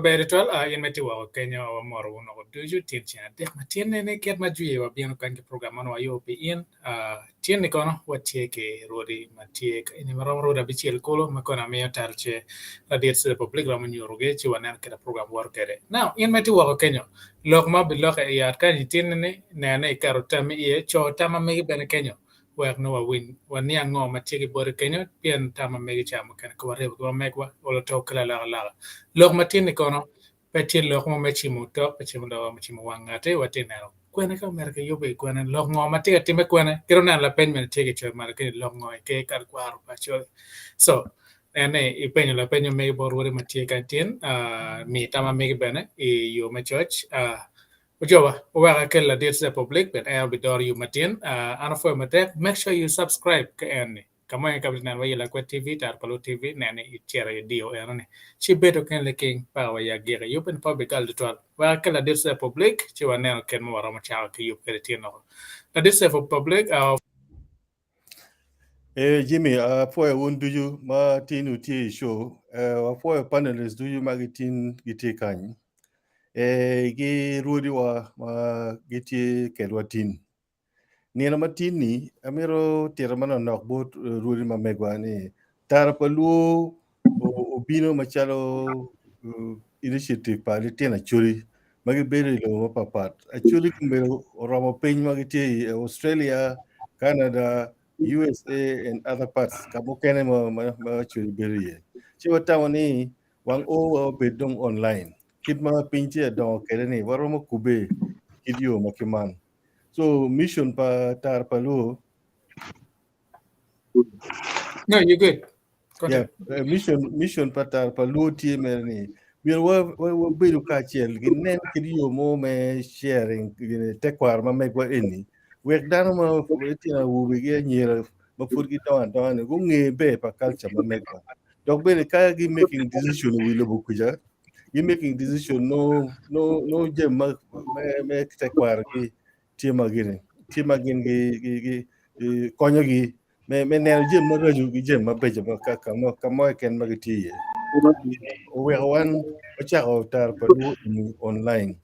Ber tutwal in ma itye woko kenyo wamoro wun woko ducu tyen ceng adek ma tyen nene kit ma jwi wabino kany ki program man wayubo pi in tyen ni kono watye ki rwodi ma tye ka eni maromo rwodi abicel kulu ma kono amiyo tal ce ladit Republic romo nyutogi ci waneno kit ma program woto kwede. Now in ma itye woko kenyo Lok ma obilokke i ot kany itinni ni, Nen ni iketo tammi iye, co tam ma megi bene kenyo, wek nongo wawiny waniang ngo ma tye ki boti kenyo, pien tam ma megi ca mukene ka waribo ki ma megwa, olo to kelo alokaloka. Lok ma tinni kono, pe tye lok mo me cimo otok, pe cimo lok me cimo wang ngati, watye ka neno kwene ka omyero kiyubi kwene, lok ngo ma tye ka timme kwene, ki dong neno lapeny mene tye kicoyo malo kenyo, lok ngo i ker kal kwaro pa Acholi. So, En ni ipenyo lapeny ma megi bot rwode ma tye kany tin, mi tam ma megi bene i yo me coc. Ojoba, wuwek akel ladit Republic pien en obidoro yub matin. An apwoyo matek. Make sure you subscribe ka en ni. Ka mo ka neno wa i Lakwet TV, Taro pa Luo TV, nen ni icito idiyo eno ni. Ci ibedo keni liking paka wa i agiki. Yub eni pe obigal tutwal. Wek akel ladit Republic ci waneno kit ma waromo cako ki yub kwede tin loko. Ladit Republic, Eh, Jimmy, apwoyo wun ducu ma tin wutye i show. Eh, wapwoyo panelists ducu ma gitin gitye kany. Eh, gi rwodiwa ma gitye kedwa tin. Nino ma tin-ni, amito tito manonok bot eh, rwodi ma megwa ni tara pa luo obino macalo initiative pa litino Acholi ma gibedo i lobo mapatpat. Acholi gubedo oromo piny ma gitye i Australia, Canada, USA and other parts ka mukene ma, ma, ma Acholi bedo iye. Ci watamo ni wang o wa obed dong online. Kit ma piny tye adongo kwede ni waromo kubbe kit yo ma kiman. So mission pa Tar pa Luo No, you're good. Yeah, eh, mission mission pa tar pa luo tye mere ni myero wa- wa- wabedo kacel ginen kit yo mo me sharing gine tekwaro ma megwa eni wek dano ma litino awobe ki anyira ma pud gidongo adonga ni gunge ber pa culture ma megwa dok bene ka gi making decision i wi lobo kuca gi making decision no no no jami ma me, me tekwarogi tye ma gini tye ma gin gi gi gi gi konyogi me me neno jami maraco ki jami mabeco ma ka ka mo ka mo keken ma gitye iye. Oweko wan wacako taro pa luo eni online.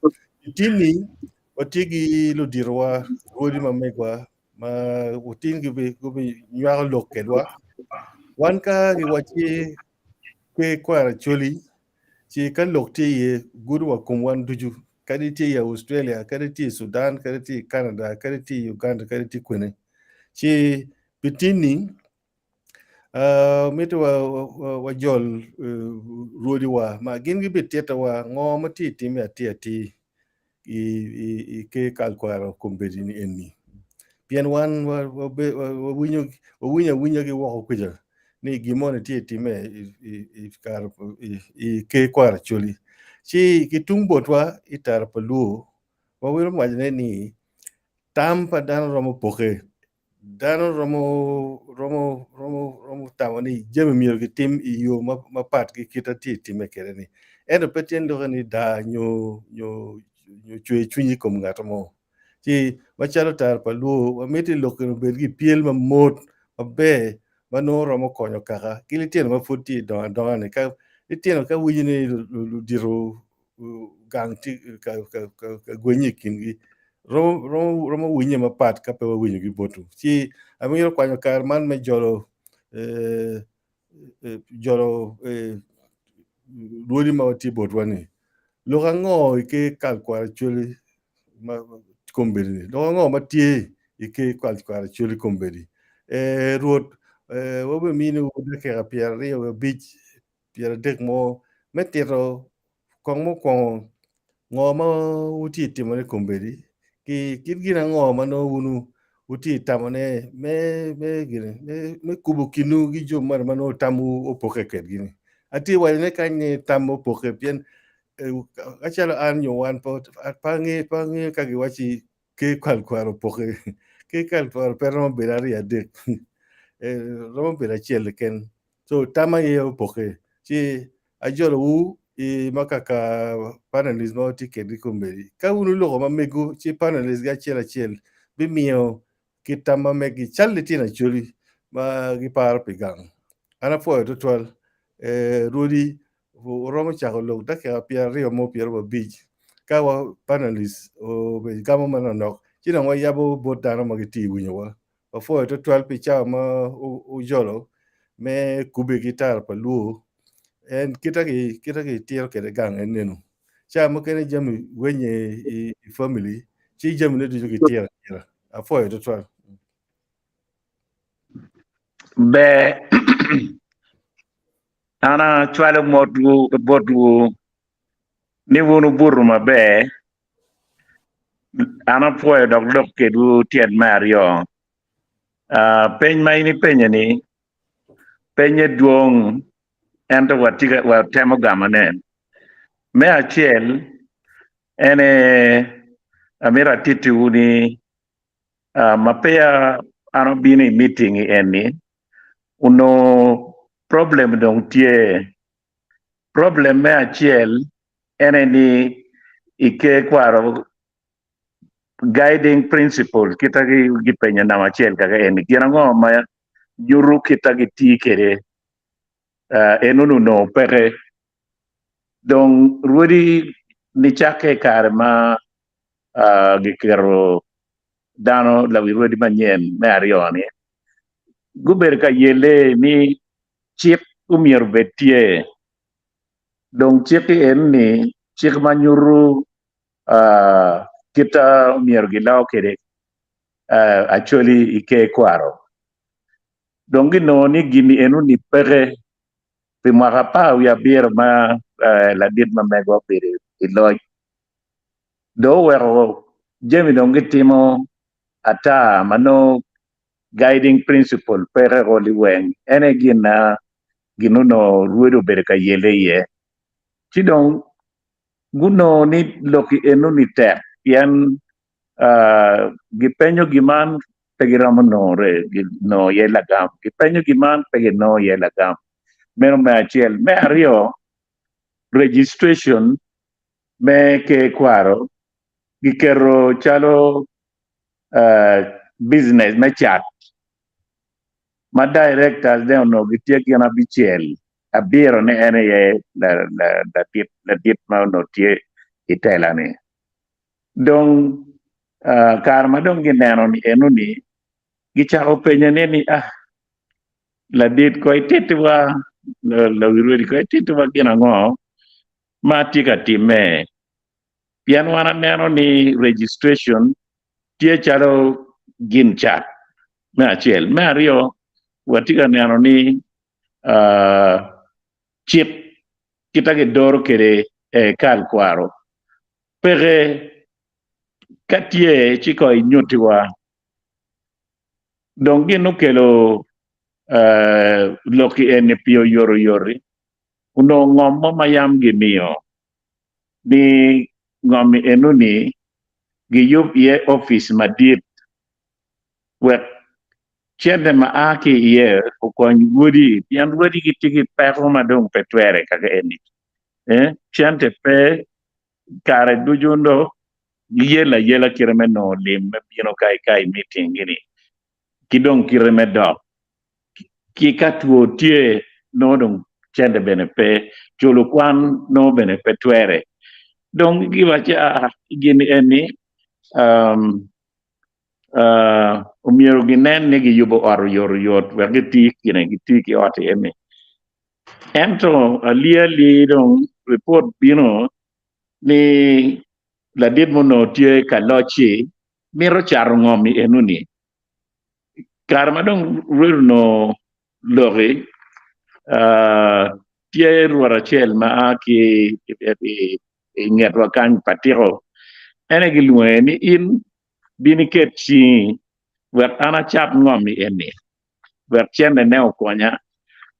Tin-ni watye ki luditowa, rwodi ma megwa ma otin gibi gubi nywako lok kedwa. Wan ka giwacci ke kwaro Acholi ci ka lok tye iye gudo wa kom wan ducu kadi itye i Australia, kadi itye i Sudan, kadi itye i Canada, kadi itye i Uganda, kadi itye kwene. Ci pi tin-ni uh, mito wajol wa, wa uh, rwodiwa ma gin gibititowa ngo ma tye time atir atir i, i, i ker kal kwaro kombeddi ni eni. Pien wan wawinyo wawinyo awinya ki woko kuca ni gin moni tye time i, i, i, kare, i, i ker kwaro Acholi. Ci ki tung botwa i tara pa Luo wawilo wacone ni tam pa dano romo poke dano romo romo romo romo tamo ni jami myero gitim i yo mapat ki kit ma tye time kwede ni ento pe tyen lokke ni daa nyo nyo nyo cwer cwiny i kom ngat mo ci macalo tara pa luo wamiti lok eni obed ki pyel mamot maber ma nongo romo konyo kaka ki litino ma pud tye dongo adonga ni ka litino ka winyo ni ludito gang tye ka gwenye i kingi romo winye mapat ka pe wawinyogi botwu. Ci amito kwanyo kare man me jolo jolo rwodi ma watye botwa-ni. Lok ango i ker kal kwaro Acholi ma kombeddi-ni? Lok ango ma tye i ker kal kwaro Acholi kombeddi? Rwot wabiminiwu dakika 25 30 mo me tito kong mukwongo ngo ma wutye ka timone kombeddi ki kit gin ango ma nongo wun wutye i tamone me me gine me me kubo kinwu ki jo moni ma nongo tamwu opokke kwedgi ni. Atye wacone kany ni tam opokke pien ka calo an nyo wan pe angeyo pe angeyo ka giwacci ker kwal kwaro opokke ker kwal kwaro pe romo bedo aryo adek romo bedo acel keken so tam aye opokke ci ajolowu i ma kaka panelist ma watye kwedgi kombeddi. Ka wun wuloko ma mego ci panelist gi acel acel bimiyo kit tam ma meggi cal litino Acholi ma giparo pi gang. An apwoyo tutwal eh, Rwodi wuromo cako lok dakika 20 mo 25 ka wa panelist obedo gamo manonok ci dong wayabo bot dano ma gitye i winyowa. Wapwoyo tutwal pi cawa ma wujolo me kubbe ki tara pa Luo. En kita ki kita kitiro kwede gang en nenu. Cawa mukene jami wenye i, i family ci jamine ducu kitiro atira. Apwoyo tutwal. Ber an acwalo motwu botwu ni wun wubuto maber An apwoyo dok lok kedwu tyen me aryo. Ah, peny ma in ipenyo-ni penye dwong ento watye ka watemo gamone. Me acel ene amito atittiwu ni ah, ma peya an obino i meeting eni onongo problem dong tye. Problem me acel en aye ni i ker kwaro guiding principle kita gipenyo namba acel kaka eni gin ango ma nyuto kita gitye kwede en onongo peke dong rwodi nicakke i kare ma giketo dano lawi rwodi manyen me aryo-ni gubedo ka yelle ni cik omyero obed tye. Dong cik-ki eni cik ma nyuto kit ma myero giloo kwede Acholi i ker kwaro. Dong ginongo ni gin-ni enoni peke pi mwaka apar wiye abiro ma ladit ma megwa obedo i loc dong oweko jami dong gitimo ata ma nongo guiding principle peke o liweng en aye gin ma gin onongo rwodi obedo ka yelle iye ci dong gunongo ni lok enoni tek pien gipenyo gin man pe giromo nongo iye lagam gipenyo gin man pe ginongo iye lagam meno me acel. Me aryo registration me ker kwaro giketo calo business me cat ma directors ne onongo gitye gin abicel abiro ne en aye ladit ma onongo tye i tela ni dong kare ma dong gineno ni eno ni gicako penyo ne ni ah ladit ko ititiwa lawi rwodi ko ititiwa gin ango ma tye ka timme pien wan aneno ni registration tye calo gin cat me acel. Me aryo, watye ka neno ni cik kit ma gidoro kwede kal kwaro peke ka tye ci kong inyutiwa. Dong gin okelo lok eni pi oyotoyot-ti onongo ngom mo ma yam gimiyo ni ngom enoni giyub iye opic madit wek cente ma a ki iye okony rwodi pien rwodi gitye ki peko ma dong pe twere kaka eni cente pe kare ducu dong giyelo ayela kite me nongo lim me bino ka i miting gini ki dong kite me dok ki ka two tye nongo dong cente bene pe, culo kwan nongo bene pe twere. Dong giwacci aa gin eni omyero ginen ni giyubo ot oyotoyot wek giti gine giti ki ot eni. Ento ali ali dong ripot bino ni ladit ma onongo tye ka loc-ci mito cato ngom-mi enoni. Kare ma dong rwed onongo loki, tye rwot acel ma a ki i ngetwa kany pa Tiko, en aye gilwonge ni in bin iket cingi. Wek an acat ngom-mi eni, wek cente-ne okonya.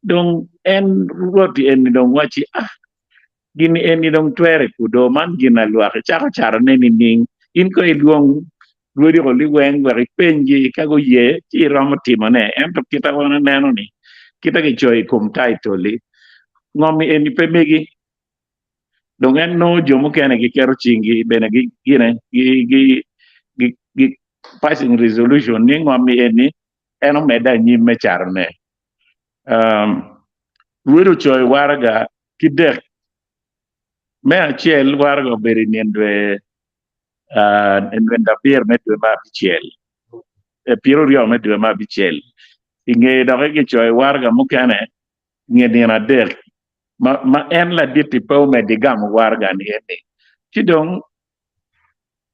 Dong en rwot eni dong wacci, Ah, gin eni dong twere kudo, man gin alwak, icako catone nining? In kong ilwong rwodi ko liweng wek ipenygi, ka guye ci iromo timone. Ento kita wan aneno-ni, kita kicoyo i kom taitol-li, ngom-mi eni pe megi. Dong en nongo jo mukene giketo cinggi bene gine gi passing resolution ni ngom eni en omedde anyim me catone. Rwed ocoyo waraga ki dek me acel waraga obedo i nino dwe abiro me dwe me abicel pyeraryo me dwe me abicel i ngeye doki kicoyo waraga mukene nge nino adek ma en ladit-ti pe omedde gamo waraga-ni eni, ci dong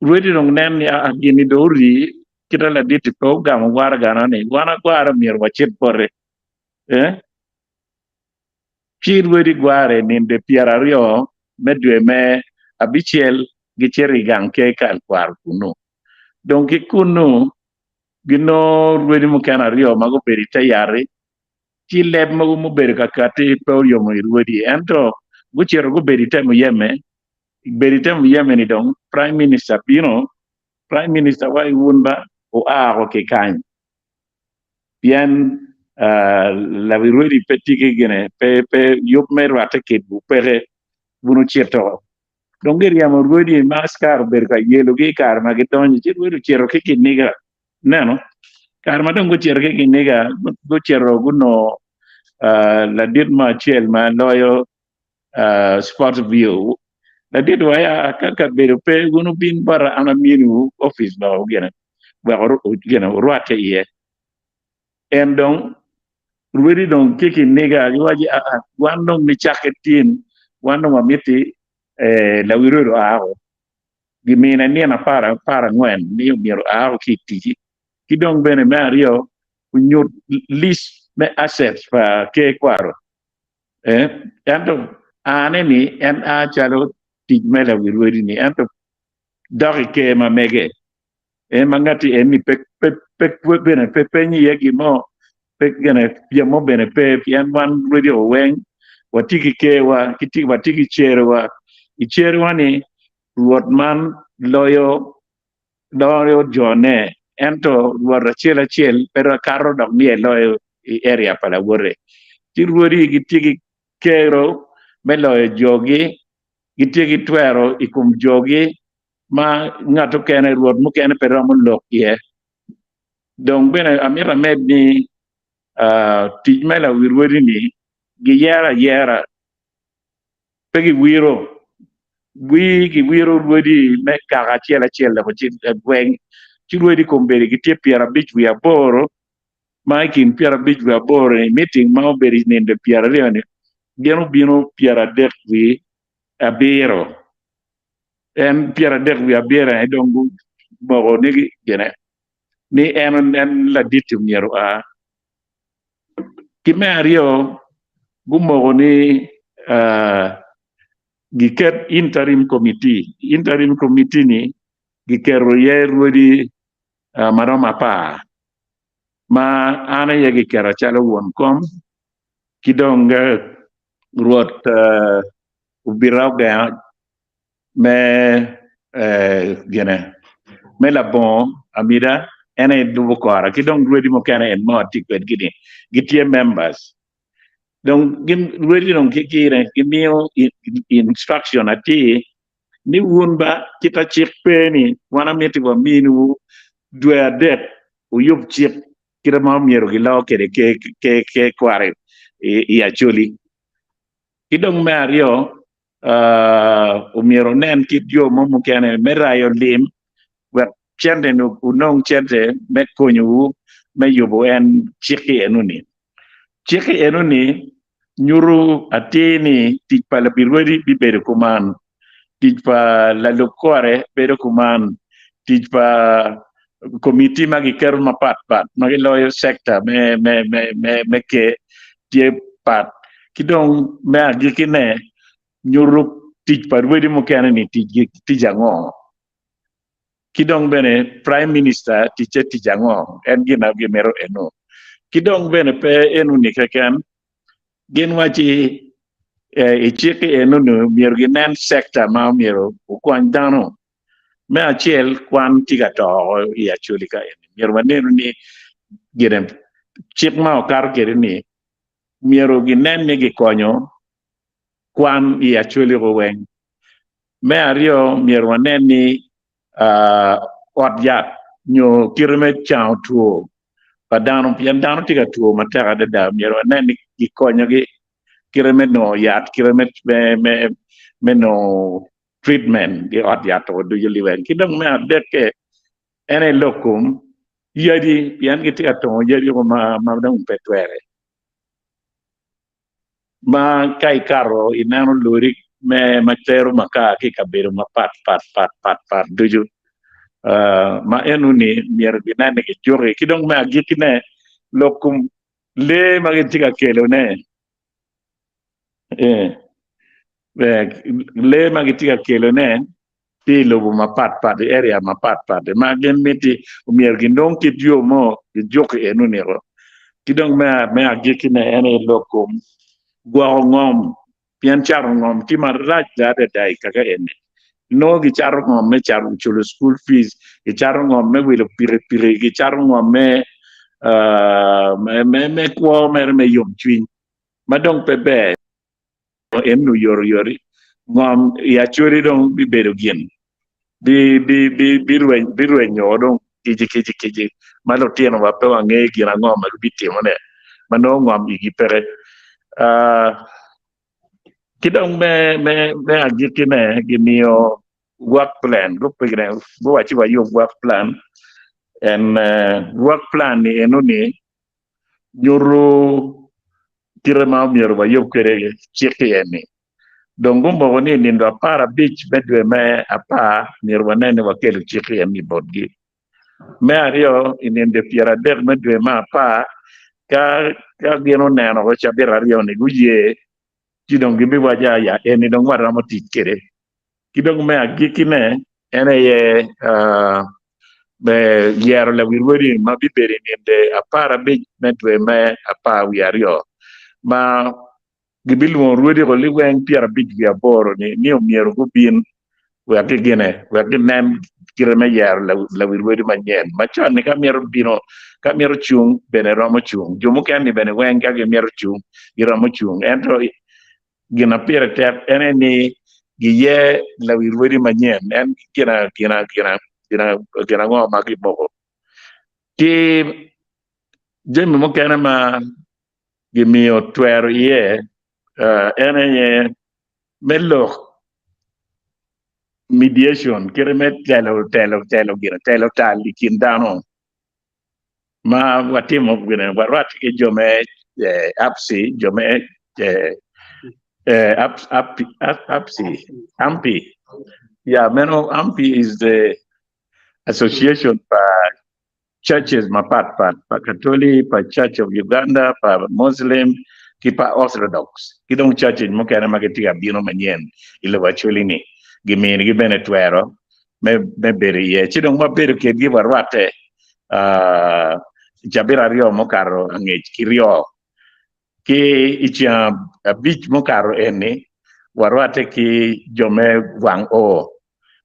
rwedi dong nen ni aa gin-ni dong ori kita ladit-ti pe ogamo waragana-ni wan agwara myero wacit bote eh ci rwedi gware ninde pyeraryo me dwe me abicel gicito i gang ker kal kwaro kunnu dong ki kunnu ginongo rwedi mukene aryo ma gubedo i te yat-ti ci leb mogo mubedo ka katti pe oyomo i rwodi ento gucito gubedo i te muyeme bedo i te muyeme ni dong prime minister bino prime minister wa i wun ba oa ko ki kany pien lawi rwodi pe tye ki gine pe pe yub me rwatte kedwu peke wun wucito dong giryemo rwodi ma askar obedo ka yelogi i kare ma gidonyo ci rwodi ocito ki kiniga Ineno, kare ma dong gucito ki kiniga, gucito gunongo ladit mo acel ma loyo Sport View. Ladit wa ya ka kabedo pe wun wubin bota an aminiwu opic ba gine wek gine wurwatte iye. En dong rwedi dong ki kiniga giwaco aa wan dong nicakke tin wan dong wamiti lawi rwed oa ko. Gimine nino aparangwen ni myero oa ki i ticci, ki dong bene me aryo onyut list me assets pa ker kwaro. Ento ane ni en a calo tic me lawi rwodi ni ento dok i ker ma mege ma ngati en ni pe bene pe penyo iye gin mo pe gene pyem mo bene pe pien wan rwodi weng watye ki kerwa watye ki cerewa i cerewa ni Rwot man loyo loyo jone, ento rwot acel acel pe kato dok ni eloyo i area pa lawote. Ci rwodi gitye ki kero me loyo jogi, gitye ki twero i kom jogi ma ngat mukene rwot mukene pe romo lok iye. Dong bene amito amed ni tic me lawi rwodi-ni giyero ayera. Pe giwiro wir, giwiro rwodi me kaka acel acel dok gweng, ci rwodi kombeddi gitye pyerabic wiye aboro, ma i kin pyerabic wiye aboro-ni miting ma obedo i nino pyeraryo-ni gin obino pyeradek wiye abiro, en pyeradek wiye abiro aye dong gumoko ni gine ni en en ladit-ti myero oa. Ki me aryo, gumoko ni giket interim committee. Interim committee ni giketo iye rwodi ma romo apar ma an aye giketo calo won kom ki dong rwot obita ogenga me gine me labongo amida en aye lubo kora ki dong rwedi mukene en ma watye kwedgi ni gitye members dong gin rwedi dong gikire gimiyo instruction atir ni wun ba kita cik pe ni wan amiti waminiwu dwe adek wuyub cik kite ma myero giloo kwede ker kwaro i Acholi ki dong me aryo omyero wunen kit yo mo mukene me rayo lim wek cente-ni wunong cente me konyowu me yubo en cik-ki enoni. Cik-ki enoni nyuto atir ni tic pa labirwedi bibedo kuman, tic pa lalub kore bedo kuman, tic pa komitti ma giketo mapat pat ma giloyo cekta me ker tye pat ki dong me agikkine nyuto tic pa rwedi mukene ni ticgi tic ango. Ki dong bene Prime Minister ticce tic ango? En gin ma gimito eno. Ki dong bene pe enoni keken, gin wacci i cik enoni myero ginen sector ma myero okony dano. Me acel kwan tye ka to oko i Acholi ka eni. Myero wanenu ni gine cik ma okato kwede ni myero ginen ni gikonyo kwan i Acholi ko weng. Me aryo, myero wanen ni ot yat nyo kite me cango two pa dano, pien dano tye ka two matek adada, myero wanen ni gikonyogi kite me nongo yat, kite me nongo treatment i ot yat ducu liweng. Ki dong me adekke, en aye lok kom yadi, pien gitye ka tongo yadi ma dong pe twere. Ma ka ikato ineno lori me ma tero makar ki i kabedo mapat pat pat pat pat ducu ma enoni myero ginen ni gijuki ki dong me agikkine lok kom lee ma gitye ka kelone lee ma gitye ka kelone tye i lobo mapatpat, i area mapatpat ma gin miti omyero ginong kit yo mo gijuk i enoni-o. Ki dong me agikkine en aye lok kom gwoko ngom pien cato ngom tye marac adada i kaka eni. Nongo gicato ngom me cato culo cukul pic, gicato ngom me wilo pikipiki, gicato ngom me kwo mere me yomcwiny ma dong pe ber. En oyotoyot ngom i Acholi dong bibedo gin birwenyo dong kici kici kici ma lutinowa pe wangeyo gin ango ma gibitimone ma nongo ngom igi peke. Ki dong me agikkine gimiyo work plan guwacci wayub work plan and work plan ni enoni nyuto kite ma omyero wayub kwede cik iye-ni. Dong gumoko ni i nino aparabic me dwe me apar myero wanen ni wakelo cik iye-ni botgi. Me aryo, i nino pyeradek me dwe me apar, ka gin oneno cabit aryo-ni guye, ci dong gibiwaco aya eni dong waromo tic kwede. Ki dong me agikkine, en aye me yero lawil wadi ma bibedo i ninde aparabic me dwe me apar wiye aryo, ma gibilwongo rwodi ko liweng pyerabic wiye aboro-ni ni omyero gubin wek gigine, wek ginen kite me yero lawil wadi manyen. Macon-ni ka mito bino, ka mito cung bene romo cung, jo mukene-ni bene weng ka gimito cung giromo cung, ento Gin ma pire tek en aye ni giye lawil wadi manyen, en gin ango ma gimoko. Ki jami mukene ma gimiyo twero iye en aye me lok mediation kite me telo telo tal i kin dano. ma watimo gine warwatte ki jo me APSI, jo me APSI, AMPI. Yeah, meno AMPI is the association pa churches mapat pat, pa Katoli, pa Church of Uganda, pa Muslim, ki pa Orthodox, ki dong churches mukene ma gitye ka bino manyen i lobo Acholi-ni, giminigi bene twero me bedo iye. Ci dong wabedo kedgi warwatte cabit aryo mukato angec ki ryo. Ki i ceng abic mukato eni, warwatte ki jo me wang oo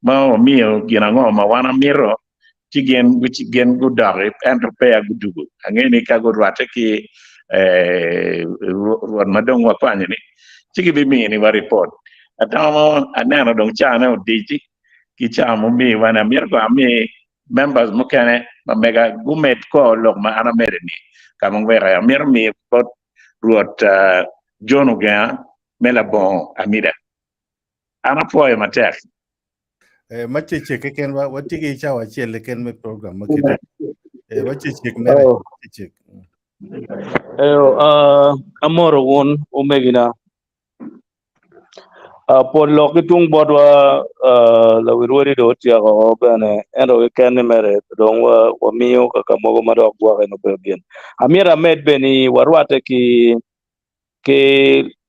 ma wamiyo gin ango ma wan amito ci gin gin gudoki ento peya gudugo. Angeyo ni ka gurwatte ki rwot ma dong wakwanyo-ni ci gibiminiwa ripot. Atamo aneno dong cane odic ki ca mumiwa ni amito kong ami members mukene ma mega gumed kor lok ma an amedo ni ka ma weko amito miyo bot Rwot John Ogenga me labongo Amida. An apwoyo matek. Eh, ma cecek keken wa watye ki cawa acel keken me program ma kite. Eh, ma cecek mere Oh. cecek. Eyo, uh, amoro wun omegina. Uh, pol lok ki tung botwa uh, lawi rwodi dong otyeko oko bene ento keken ni mere dong wa, wamiyo kaka mogo ma dok gwoke nongo pe gin. Amyero amed bene ni warwatte ki ki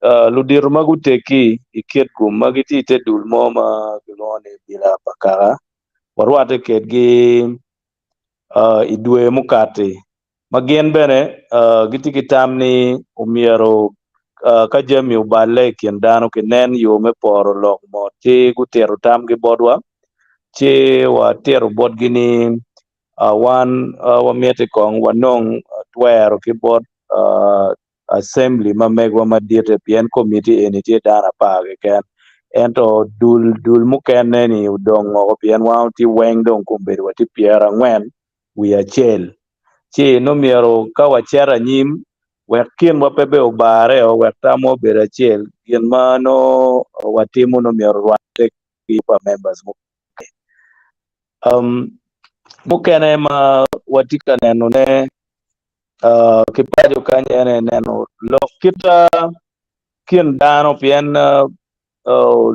uh, ludito ma guteggi i Kitgum ma gitye i te dul mo ma kilwongo ni Bila pa Kaka. Warwatte kedgi i dwe mukati ma gin bene gitye ki tam ni omyero ka jami oballe i kin dano kinen yo me poro lok mot ci gutito tamgi botwa ci watito botgi ni wan wamiti kong wanong twero ki bot assembly ma megwa maditte pien komiti eni tye dano apar keken ento dul dul mukene ni odong woko pien wan watye weng dong kombeddi watye pyerangwen wiye acel ci nongo myero ka wacito anyim wek kinwa pe bene obare o wek tamwa obed acel gin ma nongo watimo nongo myero orwatte ki pa members mukene. Um, mukene ma watye ka nenone ki paco kany en aye neno lok kita kin dano pien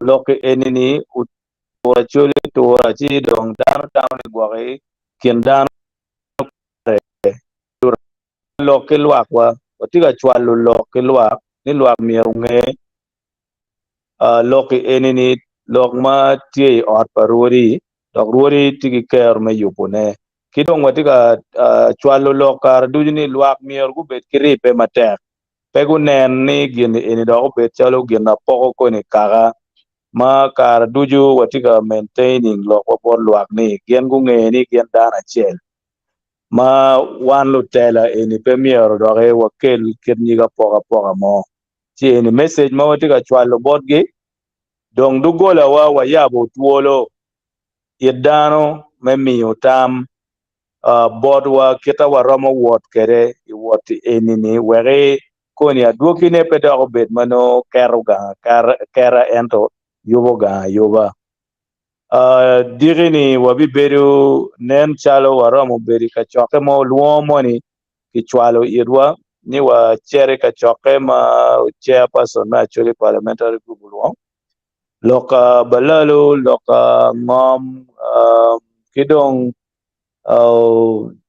lok eni-ni otura coli tura ci dong dano tamo ni gwoki kin dano kare lok ki lwakwa watye ka cwalo lok ki lwak ni lwak myero onge Lok eni-ni lok ma tye i ot pa rwodi, dok rwodi tye ki kero me yubone. Ki dong watye ka cwalo lok kare ducu ni lwak myero gubed ki ribbe matek, pe gunen ni gin eni dok obed calo gin na poko koni kaka, ma kare ducu watye ka maintaining lokwa bot lwak ni gin gunge ni gin dano acel, ma wan lutela eni pe myero doki wakel kit nyig apokapoka mo. Ci eni message ma watye ka cwalo botgi, dong dogolawa wayabo twolo it dano me miyo tam botwa kita waromo wot kwede i wot eni-ni wek koni adwogine pe dok obed ma nongo keto gang aketa ento yubo gang ayuba. Diki-ni wabibedo nen calo waromo bedo i kacokke mo lwongo moni kicwalo itwa ni wacit i kacokke ma chairperson me Acholi Parliamentary Group olwongo, lok balalu, lok ngom ki dong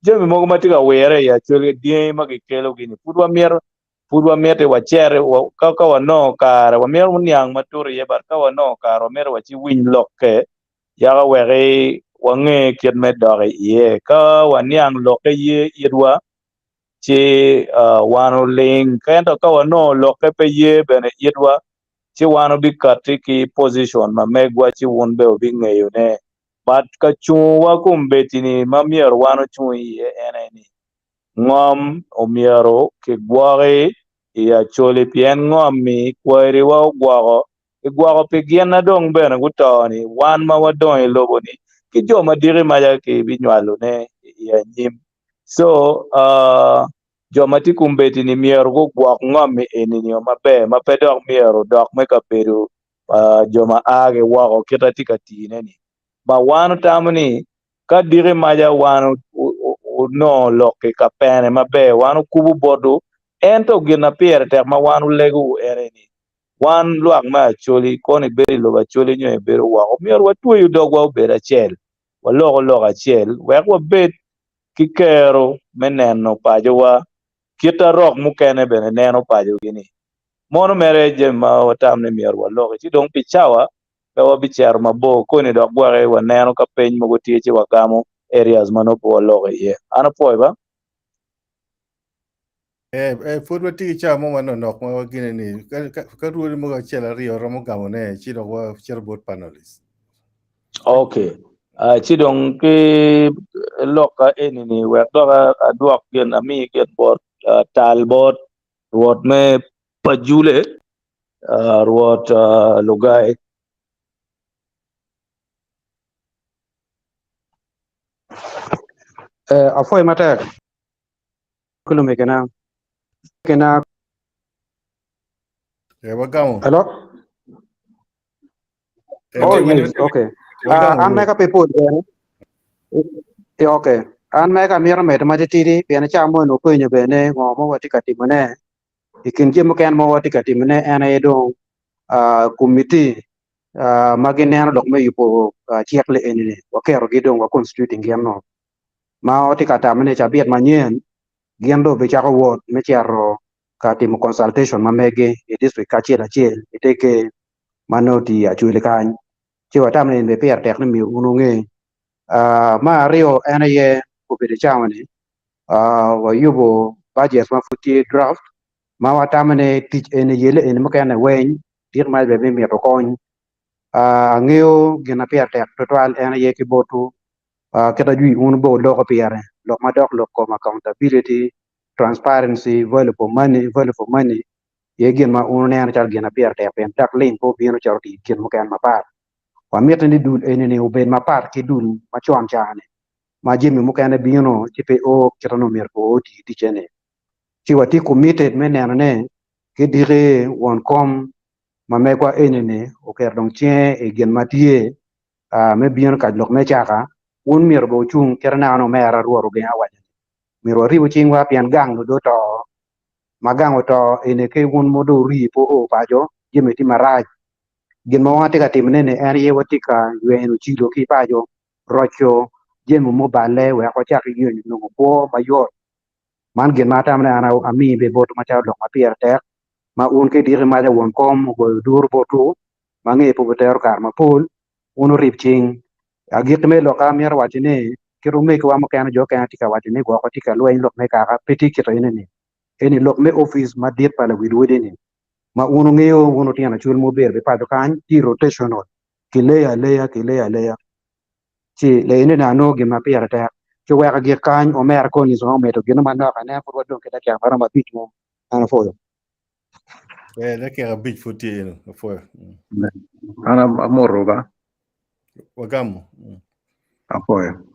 jami mogo ma tye ka wire i Acholi dyangi ma kikelogi-ni pud wamito pud wamiti wacit ka wanongo kare wamito niang matut iye but ka wanongo kare wamito waciwiny lokke yaka wek wange kit me dok iye. Ka waniang lokke ye itwa, ci wan oling. Ento ka wanongo lokke pe ye bene itwa, ci wan obikatti ki position ma megwa ci wun bene wubingeyone. But ka cungowa kombeddi-ni ma myero wan ocung iye en aye ni, ngom omyero kigwoki i Acholi pien ngom-mi kwariwa ogwoko Gigwoko pi gin na dong bene guto-ni, wan ma wadongo i lobo-ni, ki jo ma diki maca kibinywalone i anyim. Co, jo ma tye kombeddi-ni myero gugwok ngom-mi eni-nio maber, ma pe dok myero odok me kabedo pa jo ma a ki woko kit a tye ka tine-ni. Ma wan otamo ni, ka diki maca wan onongo lok-ki ka pene maber, wan okubo botwu, ento gin na pire tek ma wan olegowu en aye ni, Wan lwak me Acholi, kono ibedo i lobo Acholi nyo ibedo woko, myero watweyu dogwa obed acel, waloko lok acel, wek wabed ki kero me neno pacowa kit a rok mukene bene neno pacogi-ni. Mono mere jami ma watamo ni myero waloki. Ci dong pi cawa, pe wabicito mabor koni dok gweki waneno ka peny mogo tye ci wagamo areas ma nongo pe waloko iye. An apwoyo ba. Eh, eh, pud watye ki cawa mo manonok ma wagene ni ka rwodi mogo acel aryo romo gamone ci dok wacito bot panelist. Okay. Uh, ci dong ki lokka eni-ni wek dok adwok gin ami gin bot uh, tal bot rwot me Pajule, uh, rwot uh, Lugai. Eh, apwoyo matek. Ki lumegina. Kina. Eh, wagamo. Hello? Eh, Oh, yes, okay. Wagamo, An mega pe pol bene. Eh, okay. An mega amito medo matitidi pien ca mo ni openyo bene ngo ma watye ka timone. I kin jami mukene ma watye ka timone en aye dong komiti ma gineno lok me yubo cik li eni-ni waketogi dong wa constituting gin no. Ma watye ka tamo ni cabit manyen gin dong obicako wot me cito ka timo consultation ma megi i district ki acel acel i te ker ma nongo tye i Acholi kany. Ci watamo ni bene pire tek ni myero wun wunge. Me aryo en aye obedo cawa ni wayubo bajet ma pud tye draft ma watamo ni tic eni yelle eni mukene weng dit mac bene bimito kony. Angeyo gin ma pire tek tutwal en aye ki botwu kit ma jwi wun bene wuloko pire lok madok lok kom accountability, transparency, value for money, value for money aye gin ma wun wuneno calo gin ma pire tek pien dok lim pe obino cito otiyo gin mukene mapat. Wamito ni dul eni-ni obed mapat ki dul macon ca-ni ma jami mukene bino ci pe o kit ma onongo myero oo oti ticce-ni. Ci watye committed me neno ni ki diki won kom ma megwa eni-ni oketo dong cinge i gin ma tye me bino ka lok me caka, wun myero bene wucung kit ma naka omera Rwot ogenga owaco-ni, myero waribu cingwa pien gang dong oto, ma gang oto eni ki wun ma dong wuri pe wuo paco jami tye marac. Gin ma wan watye ka timone-ni en aye watye ka yweno cilo ki paco, roco jami muballe wek wacak yenyo nongo kwo mayot. Man gin ma atamo ni an ami bene botwu macalo lok ma pire tek ma wun ki diki maca won kom ogoyo oduru botwu ma angeyo pe wubitero kare mapol, wun wurib cing. Agikki me lokka amito waco ni kit omegiwa mukene jo okene tye ka waco ni gwok watye ka lweny lok me kaka pe tye kite eni-ni. Eni lok me opic madit pa lawil wadi-ni ma wun wungeyo wun lutino acul ma wubedo ki paco kany tye rotational kileyo aleya kileyo aleya ci eni ni anongo gin ma pire tek ci weko agik kany omera Collins romo medo gin manok ane pud wadong ki dakika maromo abic mo an apwoyo. Eh, dakika abic pud tye eno, apwoyo. An amoto ba. Wagamo. Apwoyo.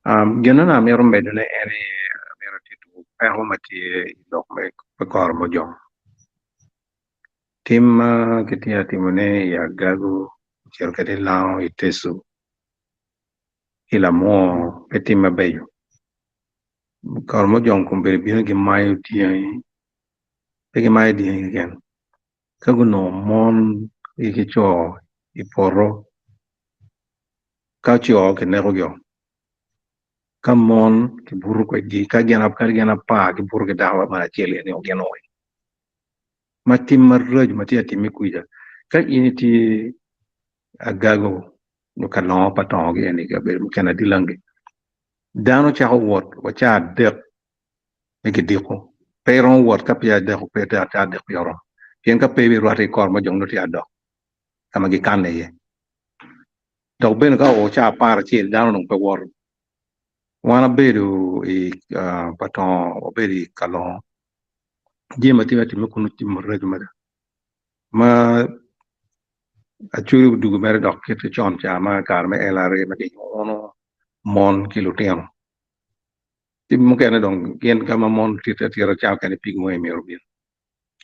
Um, gin ma amito medone en aye amito tito peko ma tye i lok me koro mojong. Tim ma kitye ka timone i Agago ocito kwede i Lango i Teso ki Lamwor pe tim mabeco. Koro mojong kombeddi bino gimayo dyangi, pe gimayo dyangi keken ka gunongo mon ki co i poto ka co kinekogi-o ka mon kibuto kwedgi ka gin apar gibuto ki dako man acel eni gin weng. Ma tim maraco ma tye ka timme kwica ka in itye agago nyo ka longo pa tongogi eni i kabedo mukene adilangi dano cako wot wa caa adek me kidiko pe iromo wot ka peya caa adek peya oromo pien ka pe ibirwatte ki kor ma jo nongo tye adok ka ma gikane iye dok bene ka oo caa aparacel dano dong pe woto. Wan abedo i pa tongo wabedo i kalongo jami ma tye ka timme kunu tye maraco mada ma Acholi odwogo mere dok kit ki con ca ma kare me LRA ma giyuno mon ki lutino ci mukene dong gin ka ma mon tite atita ca mukene pig weng myero obin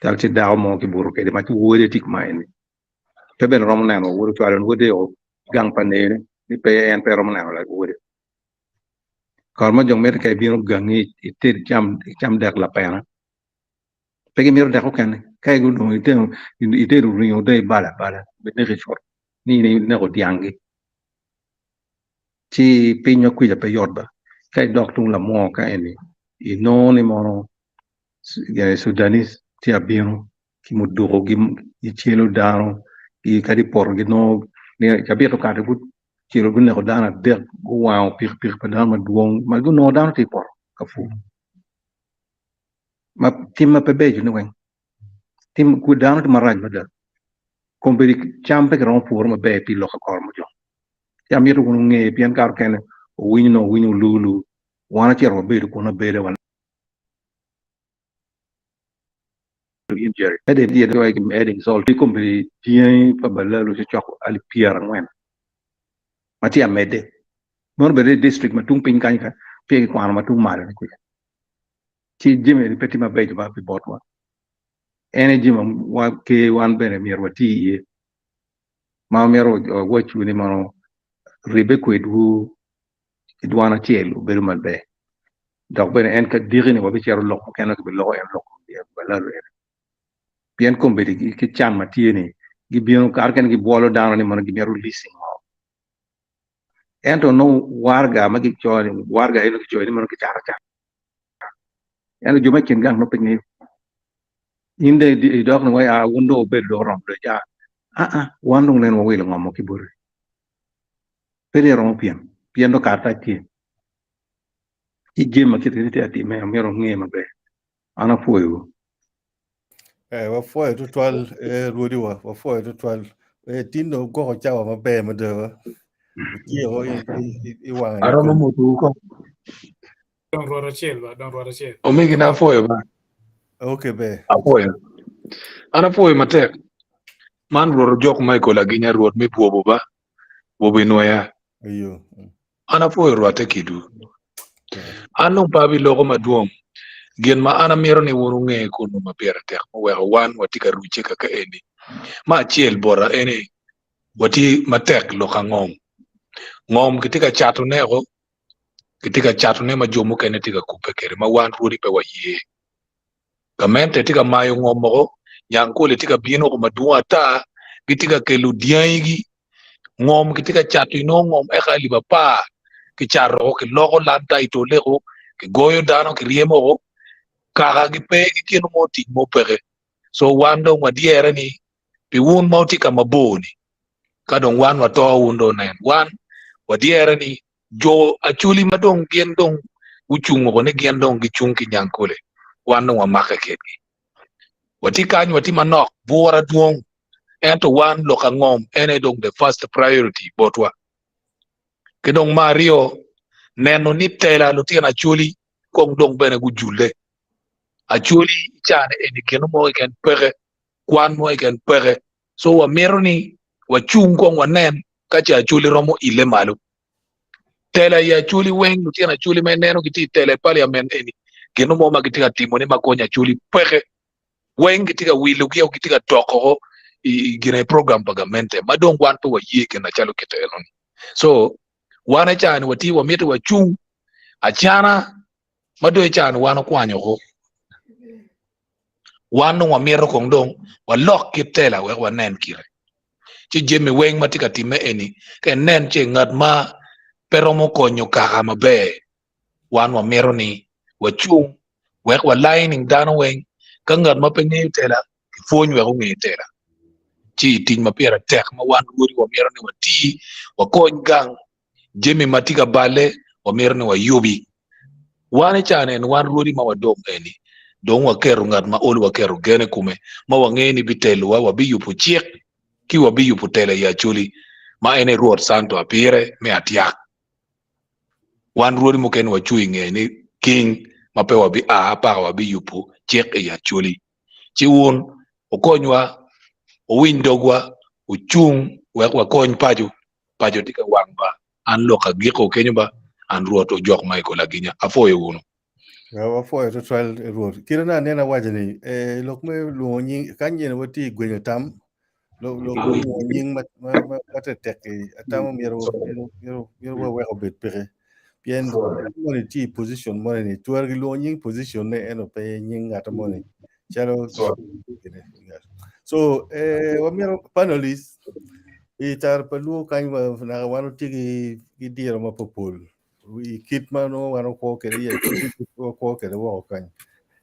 cal ci dako mo kibuto kwede ma wode tye kuma eni pe bene romo neno wode ocwalo wode gang pa nene ni pe en pe romo neno wode. Kare mo jo mito ka ibino gangi ited icam dek lapena pe gimito dek okene ka onongo itedo ringo dong ibalo abala bineki cut ni in ineko dyangi ci piny ma kwica pe yot ba ka idok tung lamwor ka eni inongo ni mono Sudanis tye ka bino ki muduko gicelo dano kadi i poto ginongo cabit okato Ciro guneko dano adek, guwango pikipiki pa dano madwong ma gunongo dano tye i poto ka pur. Ma tim ma pe beco ni weng tim dano tye marac mada kombeddi cam pe kiromo puro maber pi lok akoro mujong. Ci amito wun wunge pien kare mukene wuwinyo nongo wuwinyo olu wan acito wabedo kun abeda wa Kombeddi dyangi pa balalu tye cok alip pyerangwen ma tye ka medde meno bene i dictrict ma tung piny kany ka peya kikwano ma tung malo ni kuca ci jami eni pe tye mabeco ba pi botwa en aye jami ma ker wan bene myero wati iye ma myero wawacwu ni mono ribbe kwedwu ki dwan acel obedo maber dok bene en ka diki ni wabicito lok mukene kibiloko en lok balalo eni pien kombeddi ki can ma tye ni gibino kare kene gibwolo dano ni mono gimito leasing mo ento nongo waraga ma gicoyo ni waraga eno gicoyo ni mono gicato acata ento jo ma i kin gang nongo pe ngeyo in dong idok ni wai aa wun dong wubedo dong oromo dong ca aa wan dong nen wawilo ngom ki boti pe dong iromo pyem. Pien dong karatac tye. Ci jami ma kit meno tye ka timme myero wunge maber. An apwoyowu. Eh, wapwoyo tutwal eh, rwodiwa, wapwoyo tutwal. Eh, tin dong wugwoko cawa maber mada ba. Wutyeko i, i, i, i wange. Aromo motowu kong. Dong rwot acel ba, dong rwot acel. Omegina apwoyo ba. Okay, ber. Apwoyo. An apwoyo matek. Man Rwot Ojok Michael Aginya Rwot me bwobo ba. Bwobo inwoya. Iyo. An apwoyo rwatte kidwu. An dong pe abiloko madwong. Gin ma an amito ni wun wunge kunnu ma pire tek muweko wan watye ka rucce kaka eni. Me acel bota eni watye matek lok angom. Ngom kitye ka catone oko, kitye ka catone ma jo mukene tye ka kubbe kwede ma wan rwodi pe waye. Gamente tye ka mayo ngom woko, nyangkole tye ka bino woko madwong ata, gitye ka kelo dyangigi, ngom kitye ka cato inongo ngom eka alip apar kicato woko, kiloko land title woko, kigoyo dano kiryemo woko, kaka gipe ki gin mo tic mo peke. So wan dong wadyere ni pi wun ma wutye ka mabor-ni, ka dong wan wato wun dong wunen. Wan wadyere ni Jo Acholi ma dong gin dong gucung woko ni gin dong gicung ki Nyangkole, wan dong wamakke kedgi. Watye kany watye manok, bura dwong, ento wan lok angom en aye dong the first priority botwa. Ki dong me aryo, neno ni tela lutino Acholi kong dong bene gujulle. Acholi i caa-ni eni gin mo keken peke, kwan mo keken peke, so wamito ni wacung kong wanen ka ce Acholi romo ile malo. Tela i Acholi weng, lutino Acholi ma ineno gitye i tela i paliament eni, gin mo ma gitye ka timone ma konyo Acholi peke. Weng gitye ka wilogi o gitye ka doko i gine i program pa gamente ma dong wan pe waye gin macalo kite enoni. So wan i caa ni watye wamito wacung acana ma dong i caa ni wan okwanyo ko. Wan dong wamito kong dong walok kit tela wek wanen kite. Ci jami weng ma tye ka timme eni ka inen ce ngat ma pe romo konyo kaka maber wan wamito ni wacung wek wa lining dano weng ka ngat ma pe ngeyo tela kipwony wek onge tela. Ci tic ma pire tek ma wan rwodi wamito ni wati wakony gang jami ma tye ka balle wamito ni wayubi. Wan i caa ni wan rwodi ma wadong eni dong waketo ngat ma olo waketo gen i kome ma wangeyo ni bitelowa wabiyubo cik ki wabiyubo tela i Acholi ma en aye Rwot Santo Apire me Atyak. Wan rwodi mukene wacung i nge ni king ma pe wabi a paka wabiyubo cik i Acholi. Ci wun wukonywa wuwiny dogwa wucung wek wakony paco paco tye ka wang ba, an lok agiko kenyo ba, an Rwot Ojok Michael Aginya, apwoyo wunu. Wapwoyo tutwal Rwot. Kite na aneno awaco ni eh, lok me lwongo nying ka nyen watye i gwenyo tam lok lok me lwongo nying ma ma ma ma tek-tek-ki atamo myero myero myero myero wawek obed peke pien moni tye i position moni ni twero gilwongo nying position ne ento pe nying ngat moni calo so eh, wamito panelists i tara pa luo kany naka wan watye ki ki diro mapopol i kit ma nongo wan wakwo kwede iye wakwo kwede woko kany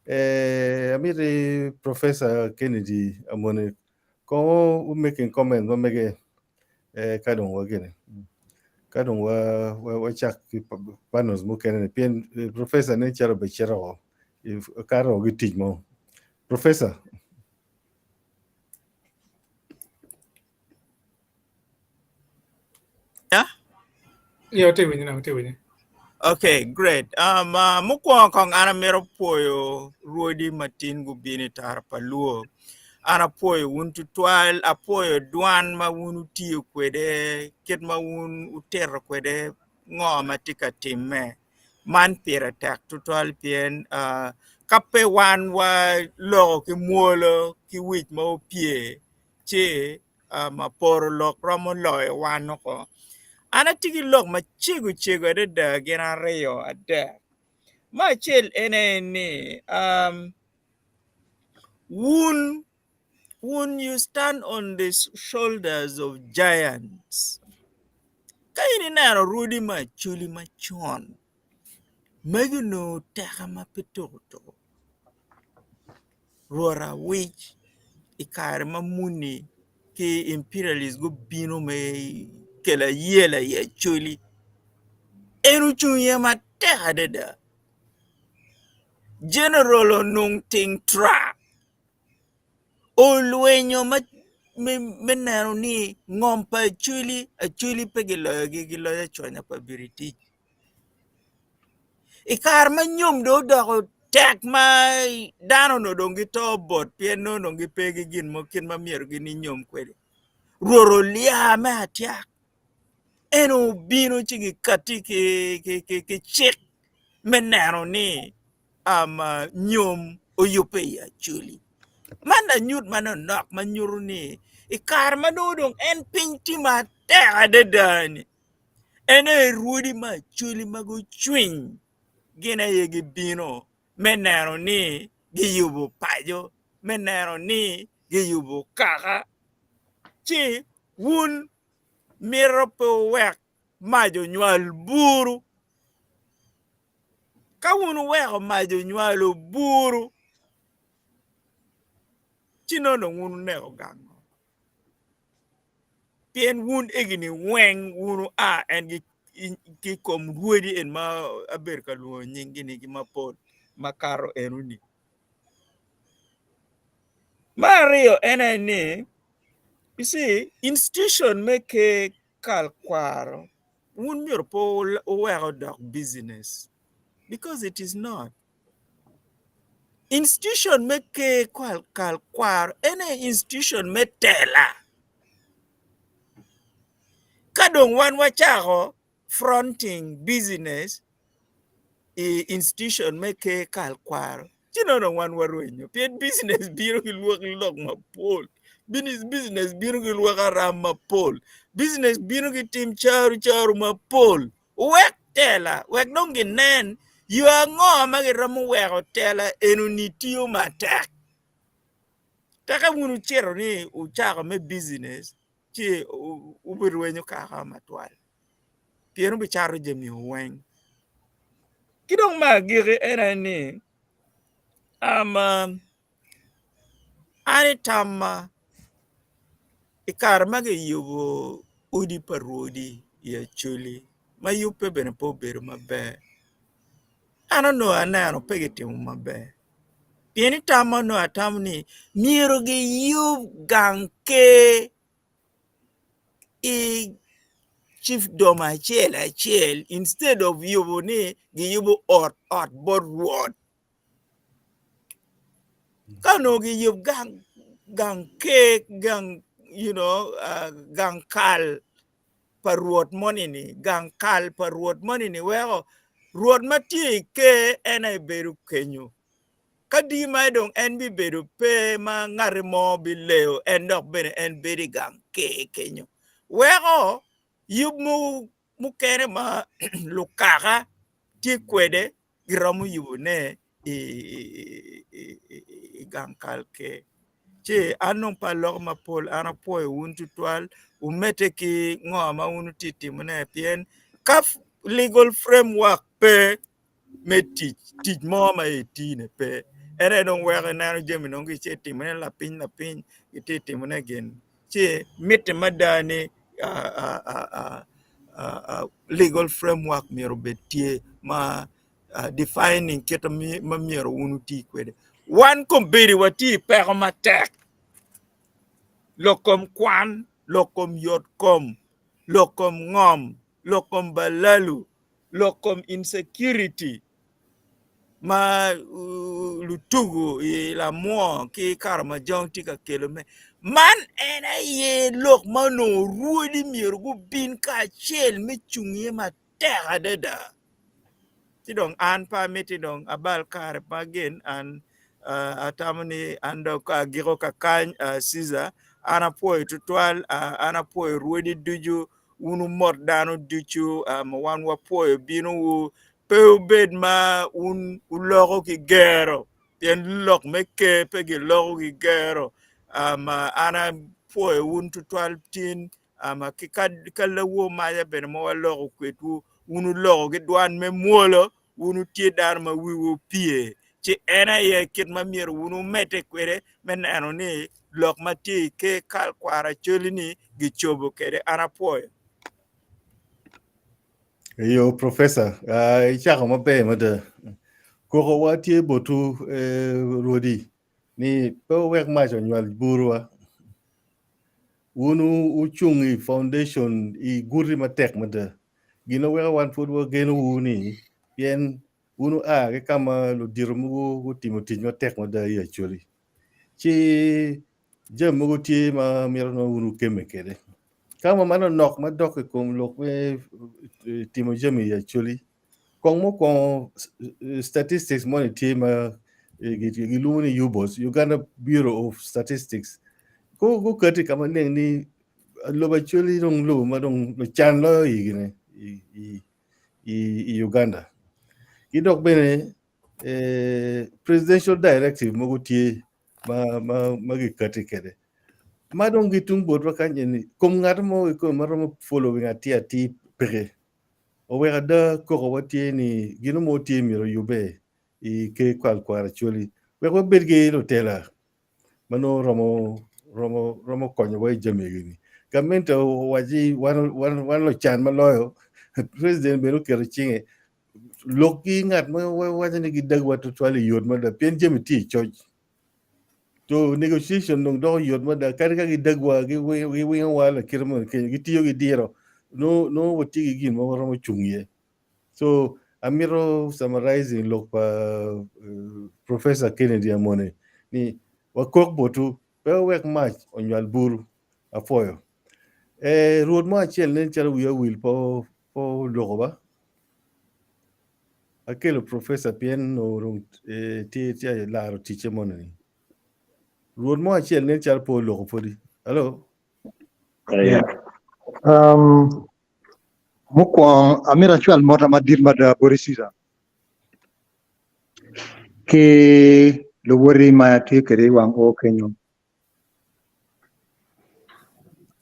eh, amiti professor Kennedy Amone kong making comment ma mege eh, ka dong wagene ka dong wa wacak ki panels mukene ni pien eh, professor nen calo becito woko kato ki tic mo professor Yeah? Yeah, watye winyo na, watye winyo. Okay, great. Um, uh, mukwongo kong an amito pwoyo rwodi matin gubino i tara pa luo. An apwoyo wun tutwal, apwoyo dwan ma wun wutiyo kwede, kit ma wun wutito kwede ngo ma tye ka timme. Man pire tek tutwal pien uh, ka pe wan waloko ki mwolo ki wic ma opye ci um, poro lok romo loyo wan oko. An atye ki lok macego cego adada gin aryo adek. Me acel en aye ni um, wun wun you stand on the shoulders of giants. Ka in ineno rwodi me Acholi macon, magi onongo teka ma pe tuko tuko. Rwot awic i kare ma muni ki imperialist gubino me kelo ayela i Acholi. En ocung iye matek adada. General Onung Ting Tra olwenyo me neno ni ngom pa Acholi, Acholi pe giloyogi giloyo aconya pa Biritic. I kare ma nyom dong odoko tek ma dano onongo dong gito bot pien nongo dong gipe ki gin mo kit ma myero gin inyom kwede, Rwot olya me atyak en obino ci gikatti ki cik me neno ni nyom oyubbe i Acholi. Man lanyut manonok ma nyuto ni i kare ma nongo dong en piny tye matek adada-ni en aye rwodi me Acholi ma gucwiny gin aye gibino me neno ni giyubo paco, me neno ni giyubo kaka ci wun mito pe wuwek mac onywal buru. Ka wun wuweko mac onywalo buru, ci nongo dong wun wuneko gang pien wun egini weng wun wua en ki i kom rwodi en ma abedo ka lwongo nyinggi-ni ki mapol makato enoni. Me aryo en aye ni you see institution me ker kal kwaro wun myero pe wuwek odok business because it is not. Institution me ker kal kwaro en aye institution me tela ka dong wan wacako fronting business i institution me ker kal kwaro ci nongo dong wan warwenyo pien business bino ki lwak lok mapol business bino ki lwak aram mapol business bino ki tim caro caro mapol wek tela wek dong ginen yo ango ma giromo weko tela enoni tiyo matek teke wun wucito ni wucako me business ci wubirwenyo kaka matwal pien wubicato jami-wu weng. Ki dong me agikki en aye ni, an i tamma i kare ma kiyubo odi pa rwodi i Acholi ma yubbe bene pe obedo maber, an onongo aneno pe kitimo maber pien i tamma onongo atamo ni myero giyub gang ker i cifdom acel acel instead of yubo ni giyubo ot ot bot rwot. Ka onongo giyub gang gang ker gang you know uh, gang kal pa rwot moni-ni gang kal pa rwot moni-ni weko rwot ma tye i ker en aye bedo kenyo. Ka di ma dong en bibedo pe ma ngati mo bileyo en dok bene en bedo i gang ker kenyo. Weko yub mukene ma lukaka tye kwede giromo yubone i gang kal ker. Ci an dong pe aloko mapol an apwoyo wun tutwal wumedde ki ngo ma wun wutye ka timone pien ka legal framework pe me tic, tic mo ma itine pe. En aye dong weko ineno jami dong gitye timone lapiny lapiny, gitye timone gin. Ci mitte mada ni legal framework myero obed tye ma defining kit ma myero wun wuti kwede. Wan kombeddi watye i peko matek, lok kom kwan, lok kom yot kom, lok kom ngom, lok kom balalu, lok kom insecurity ma lutugu i lamwo ki Karamojong tye ka kelo me man en aye lok ma onongo rwodi myero gubin kacel me cung iye matek adada ci dong an pe amiti dong abal kare pa gin an atamo ni an dong ka agiko kakany Ceaser an apwoyo tutwal an apwoyo rwodi ducu wun wumot dano ducu, ma wan wapwoyo binowu, pe wubed ma wun wuloko ki gero, pien lok me ker pe giloko ki gero. Ma an apwoyo wun tutwal tin, ma ki ka lawu maca bene ma waloko kwedwu, wun wuloko ki dwan me mwolo, wun wutye dano ma wiwu opye, ci en aye kit ma myero wun wumedde kwede me neno ni lok ma tye i ker kal kwaro Acholi-ni gicobo kwede. An apwoyo. Eyo, Professor, icako maber mada. Koko wa tye botwu rwodi ni pe wuwek mac onywal burwa. Wun wucung i foundation i guti matek mada. Gin ma weko wan pud wagenowu ni pien wun wua ki ka ma ludito mogo gutimo tic matek mada i Acholi. Ci jami mogo tye ma mito nongo wun wukemme kwede. Ka ma manonok madok i kom lok me timo jami i Acholi, kong mukwongo statistics moni tye ma gilwongo ni UBOS, Uganda Bureau of Statistics. Gukati ka maleng ni lobo Acholi dong lobo ma dong lucan loyo igi i Uganda. Ki dok bene presidential directive mogo tye ma gikati kwede. Ma dong gitung botwa kany eni, kom ngat mo kikome ma romo following atir atir peke. Oweko ada koko wa tye ni gino mo tye myero oyubbe i ker kwal kwar Acholi wek wabed ki lutela ma nongo romo romo romo konyowa i jami egi-ni. Gamente owaci wan wan wan lucan ma loyo president bene oketo cinge lok ki ngat ma waco ni gidagwa tutwal i yot mada pien jami tye i coc. So negotiation dong doko yot mada kadi ka gidagwa giwingowa lakite moni kenyo gitiyo ki diro nongo nongo watye ki gin ma waromo cung iye. So amito summarizing lok pa Professor Kennedy Amone ni wakok botwu pe wuwek mac onywal buru apwoyo. Rwot mo acel nen calo wiya owil pe oloko ba. Akelo professor pien onongo dong tye tye laro ticce moni ni. Rwot mo acel nen calo pe oloko pwodi. Hello? Yeah. Um, mukwongo amito acwal mota madit mada boti Caesar ki luwoti ma atye kwede i wang oo kenyo.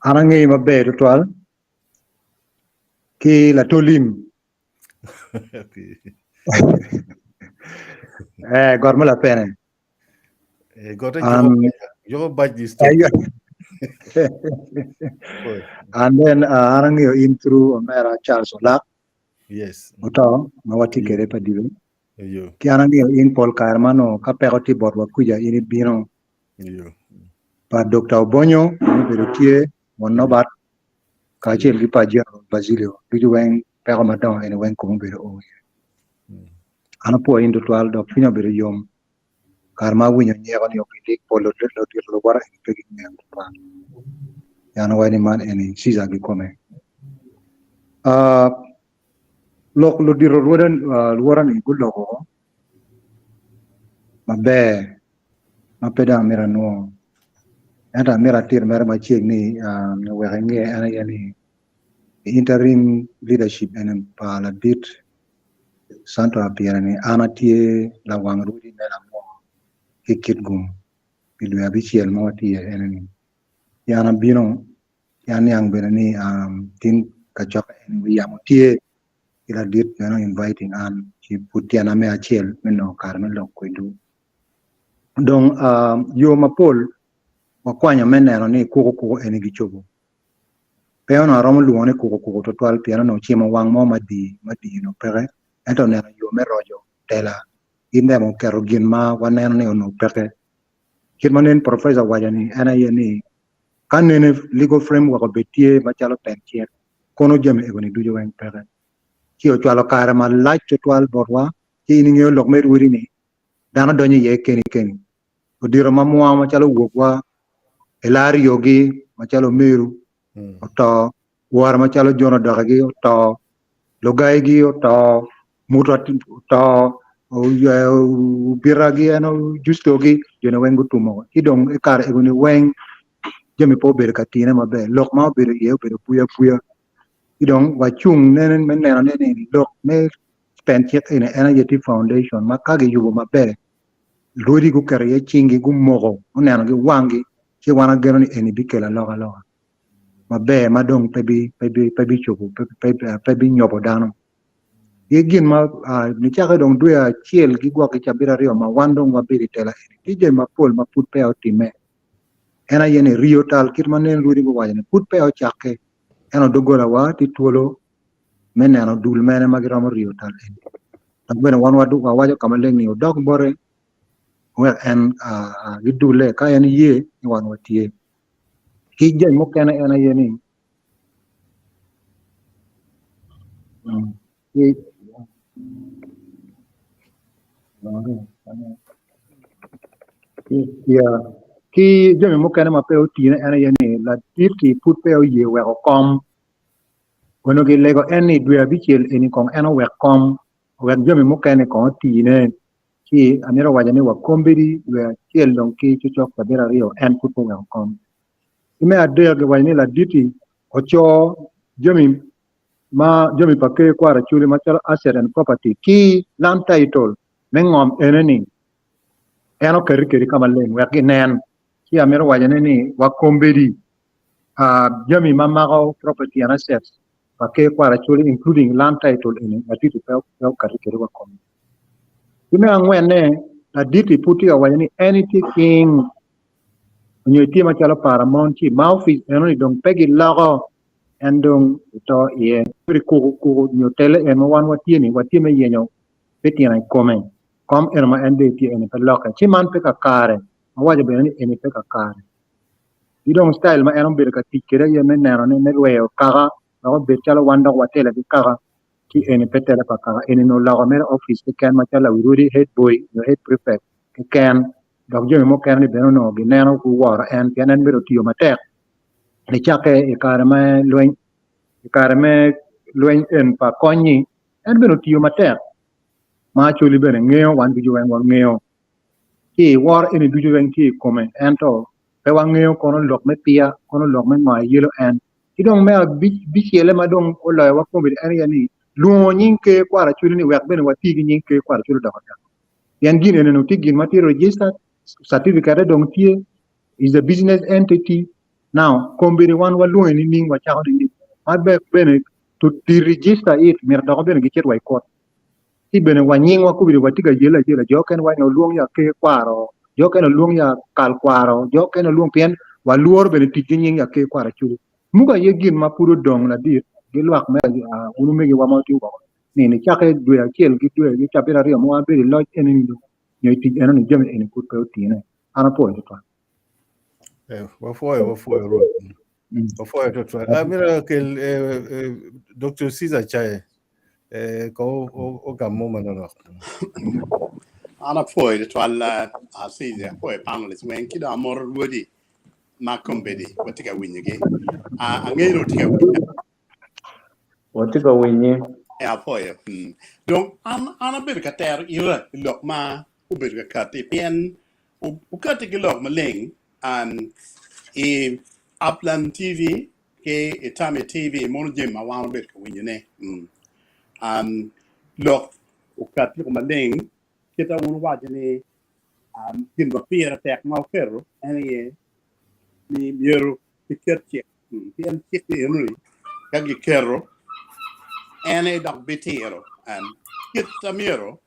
An angeyi maber tutwal ki latolim Eh, got ma lapene. Eh, gote joko bac di stop. And then uh, an ang'eyo in through omera Charles Olak. Yes. Oto ma watye kwede pa dibe. Iyo. Ki an ang'eyo in pol kare ma nongo ka peko tye botwa kuca in ibino. Iyo. Pa Dr. Obonyo ma obedo tye won Norbert kacel ki pa General Basilio ducu weng peko madongo eni weng kome obedo o iye. An apwoyo in tutwal dok cwinya obedo yom kare ma awinyo nyeko ni obilik pol ludito luwota eni pe gingeyo tutwal. An awaco ni man eni Caesar kikome. Uh, lok ludito luwota ni guloko maber ma pe dong amito anwo. Ento amito atit mere macek ni wek inge en aye ni interim leadership eni pa ladit Santo Apire ni an atye lawang rwodi me lamwoo ki Kitgum pi dwe abicel ma watye iye eni ni. Ci an abino ci aniang bene ni tin kacokke eni wi yamo tye ki ladit bene inviting an ci pud tyena me acel me nongo kare me lok kwedwu. Dong yo mapol wakwanyo me neno ni kuku kuku eni gicobo. Pe onongo aromo lwongo ni kuku kuku tutwal pien onongo cimo wang mo madii madii onongo peke ento oneno yo me roco tela ki temo keto gin ma waneno ni onongo peke. Kit ma nen professor owaco ni en aye ni ka nene legal framework obed tye macalo pen cik kono jami ego ni ducu weng peke. Ci ocwalo kare malac tutwal botwa ci in ingeyo lok me rwodi ni dano donyo iye keni keni. Odito ma mwa macalo wogwa, Elariogi macalo omeru oto, wora macalo Jon Odokegi oto, Lugaigi oto, Muto oto, Obitagi en Justogi, joni weng gutumo. Ci dong i kare egoni weng jami pe obedo ka tine maber, lok ma obedo iye obedo buya buya. Ci dong wacung me neno ni lok me pen cik eni en aye tye foundation ma ka giyubo maber rwodi guketo iye cinggi gumoko guneno ki wanggi ci wan ageno ni eni bikelo alokaloka maber ma dong pe bi pe bi pe bicobo pe pe binyobo dano. Ki gin ma nicake dong dwe acel ki gwok ki cabit aryo ma wan dong wabedo i tela eni tye jami mapol ma pud peya otimme. En aye ni riyo tal kit ma nen rwodi guwaco ni pud peya ocakke ento dogolawa tye twolo. me neno dul mene ma giromo riyo tal eni. Dok bene wan wawaco ka maleng ni odok bote wek en gidule ka en ye ni wan watye. Ki jami mukene en aye ni ki jami mukene ma pe otine en aye ni ladit-ti pud pe oye weko kom onongo gilego en ni dwe abicel eni kong en owek kom owek jami mukene kong otine ci amito waco ni wa kombeddi dwe acel dong ki cocok cabit aryo en pud pe oweko kom. Ki me adek giwaco ni ladit-ti oco jami ma jami pa ker kwaro Acholi macalo asset and property ki land title me ngom ene-ni en oketi kwede ka maleng wek ginen. Ci amito wacone ni wa kombeddi jami ma mako property and assets pa ker kwaro Acholi including land title eni ladit-ti pe okati kwede wa kome. Ki me angwenne ladit-ti pud tye ka waco ni en etye king onyo etye macalo paramount chief ma opic eno-ni dong pe giloko en dong oto iye. Kadi kuku kuku nyo tele en ma wan watye ni watye me yenyo pitino i kome kom eno ma en dong etye eni pe lokke ci man pe kakare awaco bene ni eni pe kakare. Ki dong style ma en obedo ka tic kwede aye me neno ni me rweyo kaka wek obed calo wan dok watele ki kaka ci eni pe tele pa kaka eni nongo oloko mere opic keken macalo lawi rwodi head boy nyo head prefect keken dok jami mukene ni bene onongo gineno guworo en pien en bedo otiyo matek nicakke i kare me lweny i kare me lweny en pa kony-nyi en bene otiyo matek ma Acholi bene ngeyo wan ducu weng wangeyo ci woro eni ducu weng tye i kome ento pe wangeyo kono lok me piya kono lok me ngo ayelo en ki dong me abicelle ma dong oloyowa kombeddi en aye ni lwongo nying ker kwaro Acholi ni wek bene wati ki nying ker kwaro Acholi odoko tek pien gin eni tye gin ma tye registered certificate dong tye is a business entity now kombeddi wan walwonge nining wacako nining ma bene to deregister it myero dok bene gicit wa i court ci bene wa nyingwa kombeddi watye ka yelle ayela jo okene waco ni olwong ya ker kwaro jo okene olwong ya kal kwaro jo okene olwong pien walworo bene tic ki nying ya ker kwaro Acholi mugo aye gin ma pud odong ladit ki lwak me wun omegiwa ma watye woko ni nicakke dwe acel ki dwe ki cabit aryo ma wabedo i loc eni nyo i tic enoni jami eni pud pe otine an apwoyo tutwal. Wapwoyo, wapwoyo Rwot. Wapwoyo tutwal. Amito kel Dr. Caesar Chaye ko ogam mo manonok. An apwoyo tutwal Caesar, apwoyo panelists weng ki dong amoto rwodi ma kombeddi watye ka winyogi. Angeyo ni wutye ka winya. Watye ka winyi. Apwoyo. Dong an abedo ka tero ita i lok ma obedo ka katti pien okatti ki lok maleng i Upland TV ki i Tami TV mono jami ma wan wabedo ka winyone. Lok okatti maleng kit ma wun wuwaco ni gin ma pire tek ma wuketo en aye ni myero kiket cik pien cik enoni ka giketo en aye dok bitiro kit ma myero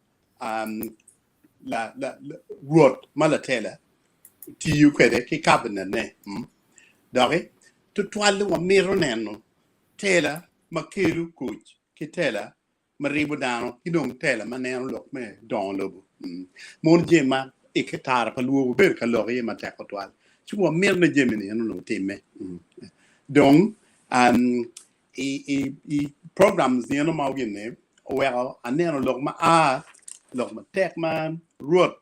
rwot ma latela tiyo kwede ki kabinetne. Doki tutwalle wamito neno tela ma kelo kuc ki tela ma ribo dano ki dong tela ma neno lok me dongo lobo. Mono jami ma i kare pa lwor wabedo ka lok iye matek tutwal. Ci wamito ni jami-ni en onongo otimme. Dong i programs eno ma ogine oweko aneno lok ma a lok matek ma Rwot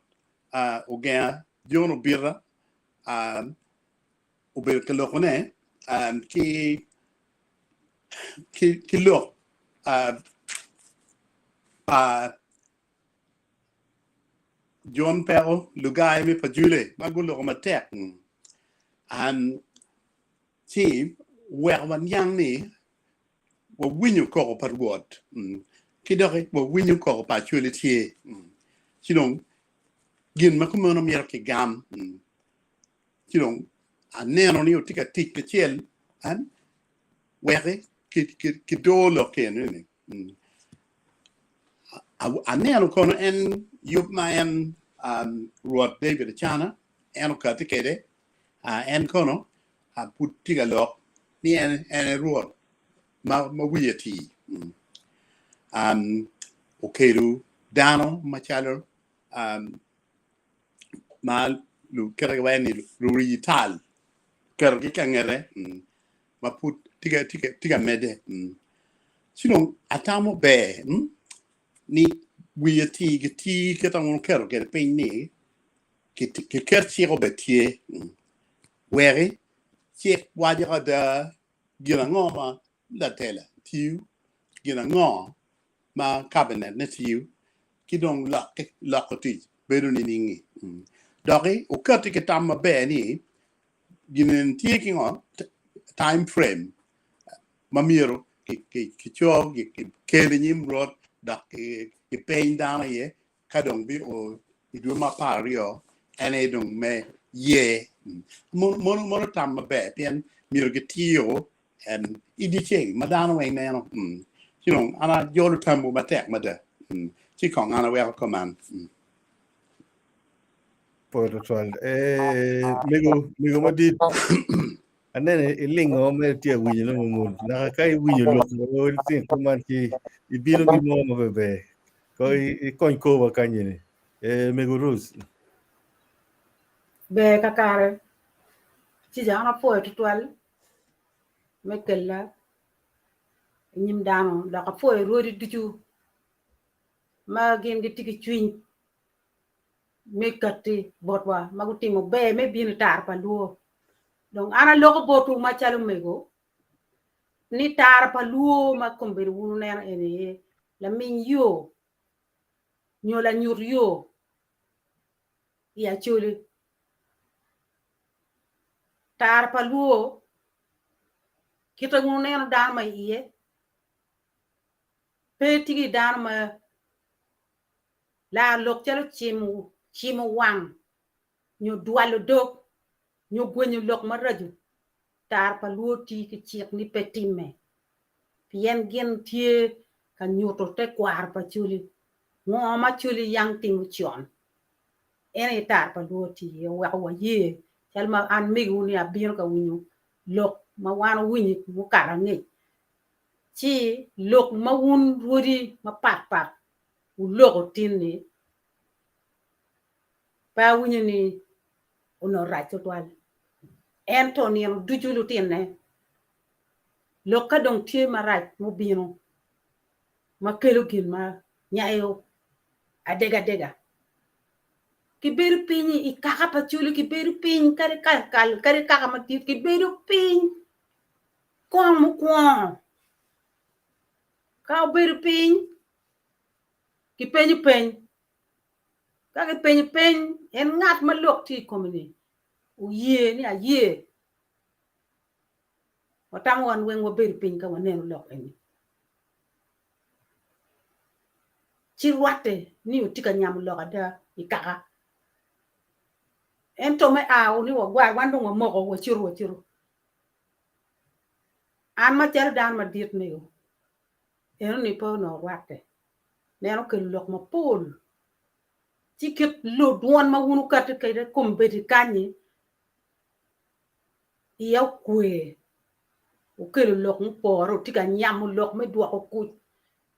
ogenga John Obita obedo ka lokone ki ki lok pa John Peko Lugai me Pajule ma guloko matek. Ci weko waniang ni wawinyo koko pa Rwot ki doki wawinyo koko pa Acholi tye. Ci dong gin ma kumeno myero kigam. Ci dong aneno ni otye ka tic kacel wek kidor lok eni. Aneno kono en yub ma en Rwot David Acana en okati kwede En kono pud tye ka lok ni en aye Rwot ma wiye tir. Um, okelo dano macalo um, ma kite giwaco ni lurii tal oketogi ka ngete mm, ma pud tye ka, tye ka, tye ka medde. Mm. Ci dong atamo ber mm, ni wiye tir gitir kit ma wun wuketo kwede piny ni kiket cik obed tye mm, weki cik waco ada gin ango ma latela tiyo, gin ango ma kabinet ne tiyo, ki dong lokke loko tic bedo nining-ngi. Doki okatti ki tam maber ni gin eni tye ki ngo time frame ma myero kico kikel i nyim Rwot dok kipeny dano iye ka dong bio i dwe me 12 en aye dong me ye. Mono mono tam maber pien myero gitiyo i dyeceng ma dano weng neno. Ci dong an ajolo tamwu matek mada. Ci kong an aweko kuman. Pol tutwal. Eh, mego, mego madit. Anene ilingo mere tye awinyo ne mumul. Naka ka iwinyo lok mo itin kuman ci ibino gi mo maber. Ko ikony kowa kany ni. Eh, mego Rose. Ber kakare. Ci an apwoyo tutwal me kella i nyim dano dok apwoyo rwodi ducu ma gin gitye ki cwiny me katti botwa ma gutimo ber me bino i tara pa luo. Dong an aloko botwu macalo mego ni tara pa luo ma kombeddi wun wuneno eni aye laminy yo nyo lanyut yo i Acholi. Tara pa luo kite wun wuneno dano ma iye pe tye ki dano ma laro lok calo cimo, cimo wang nyo dwalo dog nyo gwenyo lok maraco. Tara pa luo tye ki cik ni pe timme pien gin tye ka nyuto tekwaro pa Acholi. Ngo ma Acholi yang timo con? En aye tara pa luo tye iye oweko waye calo ma an megiwu ni abino ka winyo lok ma wan owinyo mukato angec ci lok ma wun rwodi mapat pat wuloko tin-ni pe awinyo ni onongo rac tutwal. Ento nino ducu lutinne, lok ka dong tye marac mubino ma kelo gin ma nyayo adegadega, kibedo piny i kaka pa coli, kibedo piny kadi kal kadi kaka madit, kibedo piny kong mukwongo. Ka obedo piny, kipenyo peny. Ka kipenyo peny, en ngat ma lok tye i kome-ni oye ni aye. Watamo wan weng wabedo piny ka waneno lok eni. Ci rwatte ni otye ka nyamo lok ada i kaka. Ento me a ni wagwar wan dong wamoko wacito wacito. An macalo dano madit mego, enoni pe onongo rwatte. Neno okelo lok mapol. Ci kit dwon ma wun wukati kwede kombeddi kany-nyi, iya okwe, okelo lok mupore, wutye ka nyamo lok me dwoko kuc,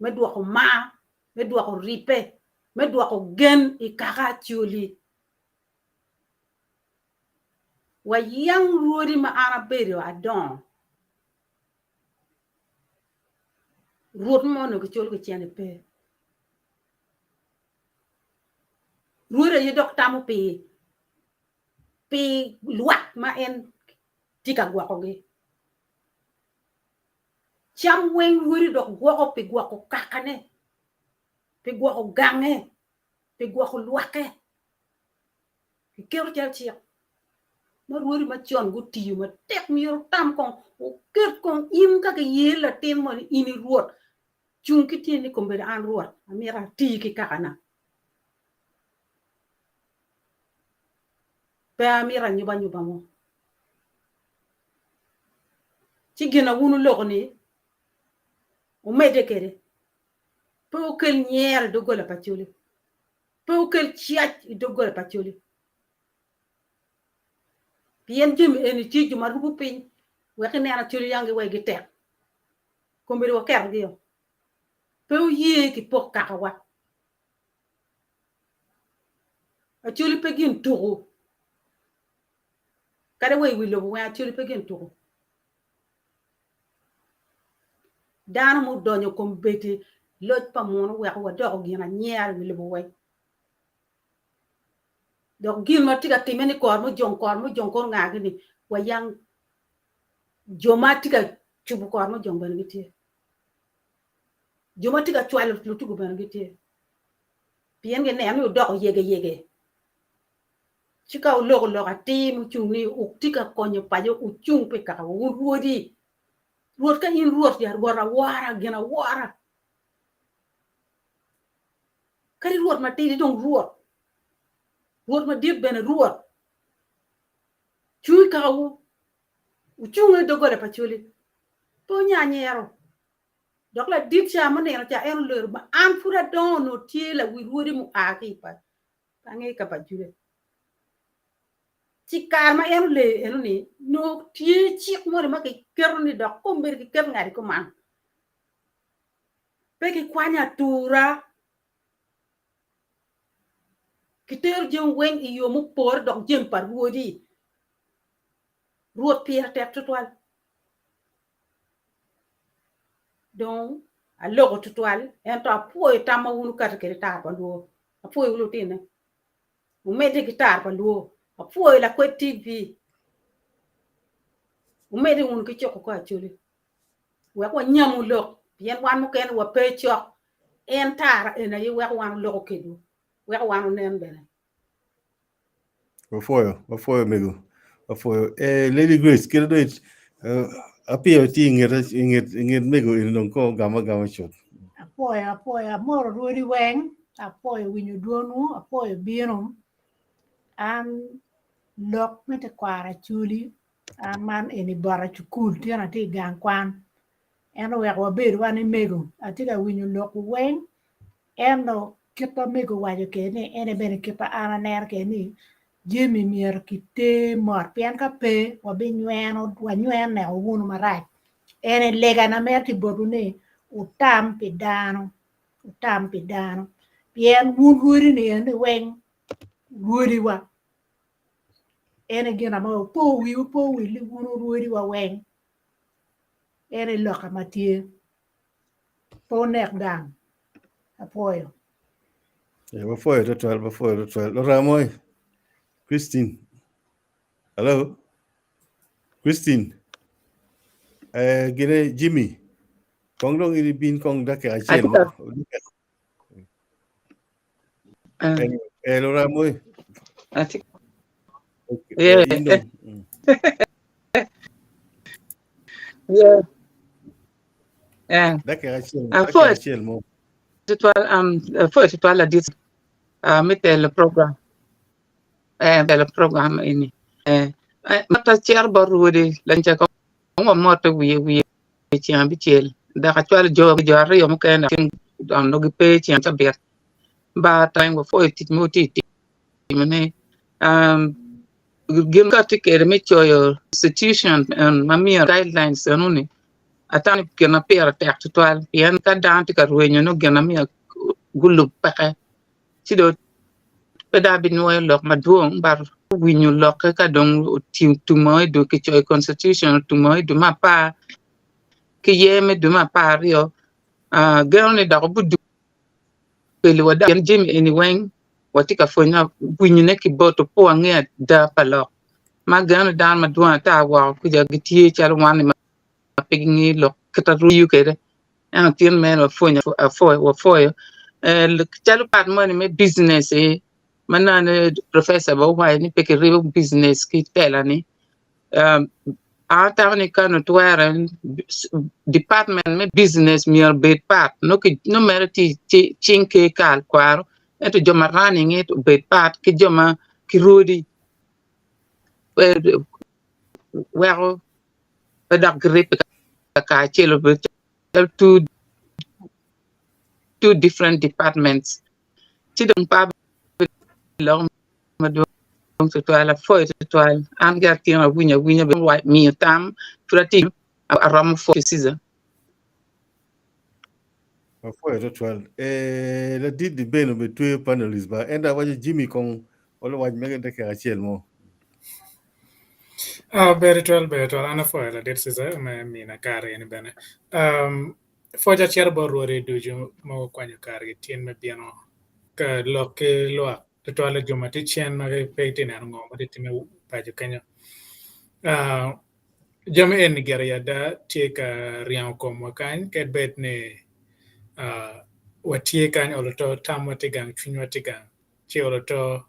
me dwoko mar, me dwoko ribbe, me dwoko gen i kaka Acholi. Wayang rwodi ma an abedo adongo, Rwot mo onongo giculo ki cente pe. Rwodi aye dok tamo pi pi lwak ma en tye ka gwokogi. Cam weng rwodi dok gwoko pi gwoko kakane, pi gwoko gange, pi gwoko lwakke. Kiketo calo cik ma rwodi macon gutiyo matek myero wutam kong wuket kong in ka kiyeri latin mo ni in i rwot cung ki tyeni ni kombeddi an rwot amito ati ki kakana pe amito anyubanyuba mo ci gin ma wun wuloko ni wumedde kwede pe wukel nyero i doggola pa Acholi. Pe wukel cac i doggola pa Acholi, pien jami eni tye jo ma rubo piny wek inen Acholi yang giwai gitek. Kombeddi waketogi-o. Pe wuye ki pok kakawa. Acholi pe gin tuku. Kadi wa i wi lobo weng acholi pe gin tuku. Dano mudonyo kombeddi loc pa munu oweko wadoko gin anyera i wi lobo weng. Dok gin ma tye ka timme ni kor mujong kor mujong kor nga gini wayang jo ma tye ka cubo kor mujong bene gitye. Jo ma tye ka cwalo lutugu bene gitye. Pien gineno ni wudoko yegeyege. Ci ka wuloko lok atir mucung ni wutye ka konyo paco, wucung pi kakawu, wun rwodi. Rwot ka in rwot ya rwot awora, gin awora. Kadi rwot matidi dong rwot, rwot madit bene rwot. Cung i kakawu, wucung i doggola pa coli, pe wunya nyero. Dok ladit ca munino ca en olero ma an pud adongo onongo tye lawi rwodi mua ki i pa ange ka pa Juda. Ci kare ma en oleyo eno-ni, nongo tye cik moni ma kiketo ni dok kombeddi kiket ngat kuman. Pe kikwanyo atura, kitero jami weng i yo mupore dok jami pa rwodi. Rwot pire tek tutwal. Dong aloko tutwal ento apwoyo tam ma wun wukato kwede i tar pa lwor. Apwoyowu lutine. Wumedde ki tar pa lwor. Apwoyo lakwed TV. Wumedde wunu ki cuko kor Acholi. Wek wanyamu lok pien wan mukene wape cok. En tara eni aye weko wan oloko kedwu. Weko wan onen bene. Wapwoyo, wapwoyo mego. Wapwoyo. Eh, Lady Grace, kit dong uh, apiyo tye i nget i nget i nget mego eni dong ko gama gama cut. Apwoyo, apwoyo, amoro rwodi weng, apwoyo winyo dwonwu, apwoyo bino. An lok me tekwaro Acholi, an man eni bota cukul, tyen atye i gang kwan. En oweko wabedo wan i mego, atye ka winyo lokwu weng, Ento kit ma mego owaco kwede ni en aye bene kit ma an aneno kwede ni jami myero kiter mot pien ka pe wabinyweno wanyweno neko wunu marac. En aye legana mere tye botwu ni wutam pi dano wutam pi dano pien wun rwodi-ni eni weng rwodiwa en aye gin ma wupo wiwu pe owil ni wun wurwodiwa weng en aye loka ma tye. Pe wunek gang. Apwoyo. Yeah, wapwoyo twatwal, wapwoyo twatwal. Loramo oi. Christine. Hello. Christine. Eh, gine Jimmy. Kong dong in ibin kong dakika acel mo. Eh, Eh, Loramo oi. atye Okay. Yeah. Eh, in dong. Mm. Yeah. Eh. Dakika acel, Ah, dakika pwoyo acel mo. tutwal um pwoyo tutwal ladit uh, me telo program eh telo program eni eh eh, mata cero bot rwodi lanca ko wa mote wiye wiye ceng abicel dok acwalo jo jo aryo mukene dok nongo gipe ceng cabit ba teng wapwoyo tic ma wutye timone um, gin ka tye kwede me coyo constitution ma miyo guidelines enoni atamo ni gin ma pire tek tutwal pien ka dano tye ka rwenyo nongo gin ma myero gulub peke ci dong pe dong abinwoyo lok madwong but winyo lokke ka dong otumo i dwe kicoyo constitution otumo i dwe me apar ki yer me dwe me apar aryo geno ni dok obidugo kelo wa dok jami eni weng watye ka pwonyo winyone ki bot opo ange ada pa lok ma geno ni dano madwong ata woko kuca gitye calo wan ni ma pe gingeyo lok kit ma tiyo kwede ento tin mere wapwonyo wapwoyo calo part moni me business ma nongo professor bene owaco ni pe kiribo business ki tela ni An atamo ni ka onongo twere department me business myero obed pat nongo mere tye i cing ker kal kwaro ento jo ma running it obed pat ki jo ma ki rwodi weko pe dok giribbe kacel obedo calo two different departments ci dong pe abiloko madwong tutwal apwoyo tutwal an ki atin awinyo awinya bene miyo tam pud atye aromo pwoyo Ciza. Apwoyo twatwal. Eh, ladit di bene obedo tweyo panelist ba. Ento awaco Jimmy kong olo wac mege dakika acel mo. Ah, ber twatwal, ber twatwal. An apwoyo ladit Cesar me mina kare eni bene. Um, pwoc acito bot rwodi ducu ma gukwanyo karegi tin me bino ka lok ki lwak tutwalle jo ma tye cen ma pe gitye neno ngo ma tye timme paco kenyo. Ah, Jami eni gire i ada tye ka ryango komwa kany kadi bed ni watye kany olo to tamwa tye gang cwinywa tye gang ci olo to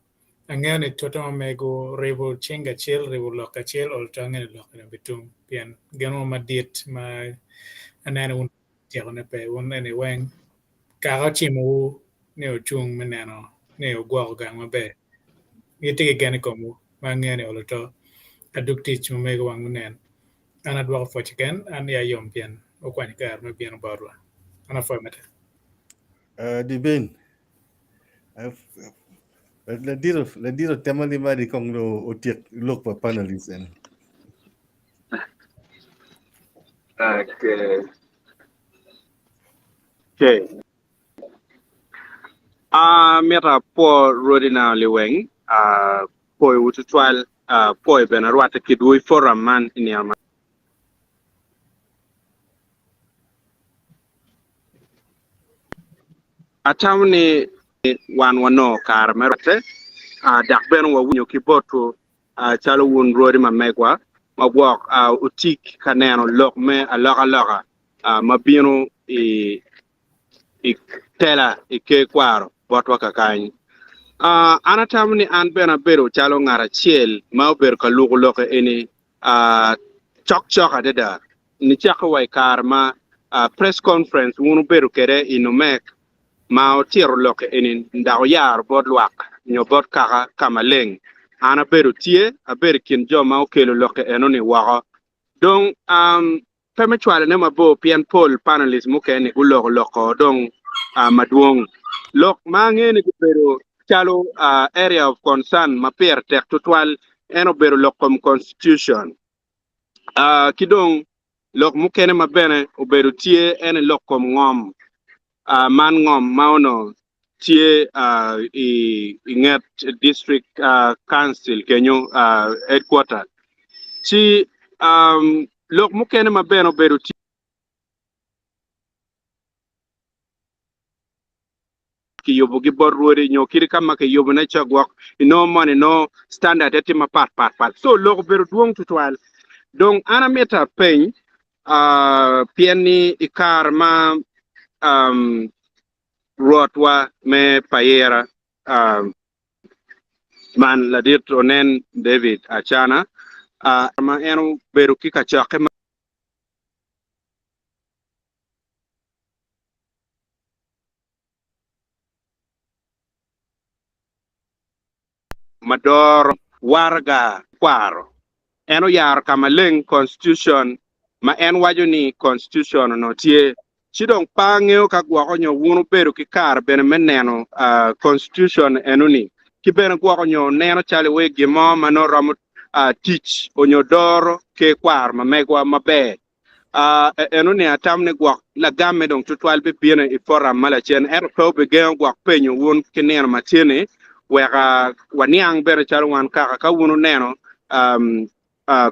angeyo ni tute ma mego ribo cing kacel ribo lok kacel olo to angeyo ni lok eni obitum pien gin mo madit ma aneno wun tyekone pe wun eni weng kaka ocimowu ni wucung me neno ni wugwoko gang maber. Gitye ki gen i komwu ma angeyo ni olo to adug tic ma mego wang wunen. An adwoko pwoc keken, an iya yom pien wukwanyo kare me bino botwa. An apwoyo matek. Dibin, ladit otema ni madi kong dong otyek lok pa panelist eni. Okay. Okay. Amito apwo rwodina liweng, apoyowu tutwal, apwoyo bene arwatte kwedwu i forum man i nino ma. Atamo ni wan wanongo kare me rwatte, dok bene wawinyo ki botwu calo wun rwodi ma megwa ma gwok wutik ka neno lok me alokaloka ma bino i tela i ker kwaro botwa kakany. An atamo ni an bene abedo calo ngat acel ma obedo ka luko lokke eni cokcok adada nicako wa i kare ma press conference wun wubedo kwede i Nomek ma otito lokke eni dok oyaro bot lwak nyo bot kaka ka maleng. An abedo tye, abedo i kin jo ma okelo lokke enoni woko. Dong Pe me cwalone mabor pien pol panelist mukene guloko loko dong madwong. Lok ma angeyo ni gubedo calo area of concern ma pire tek tutwal en obedo lok kom constitution. Ki dong lok mukene ma bene obedo tye en aye lok kom ngom. Man ngom ma onongo tye i nget district council kenyo headquarter ci lok mukene ma bene obedo tye kiyubogi bot rwodi nyo kadi ka ma kiyubone ca gwok inongo moni nongo standard tye mapat pat pat so lok obedo dwong tutwal dong an amito apeny pien ni i kare ma Rwotwa me Payira man ladit onen David Acana ma en obedo ki kacokke ma ma doro waraga kwaro. En oyaro ka maleng constitution ma en waco ni constitution onongo tye. Ci dong pe angeyo ka gwoko nyo wun wubedo ki kare bene me neno constitution enoni ki bene gwoko nyo neno calo iwee gin mo ma nongo romo tic onyo doro ker kwaro ma megwa maber. Enoni atamo ni gwok lagamme dong tutwal bibino i forum ma lacen, ento pe obigengo gwok penyo wun ki nino ma tye-ni wek waniang bene calo wan kaka ka wun wuneno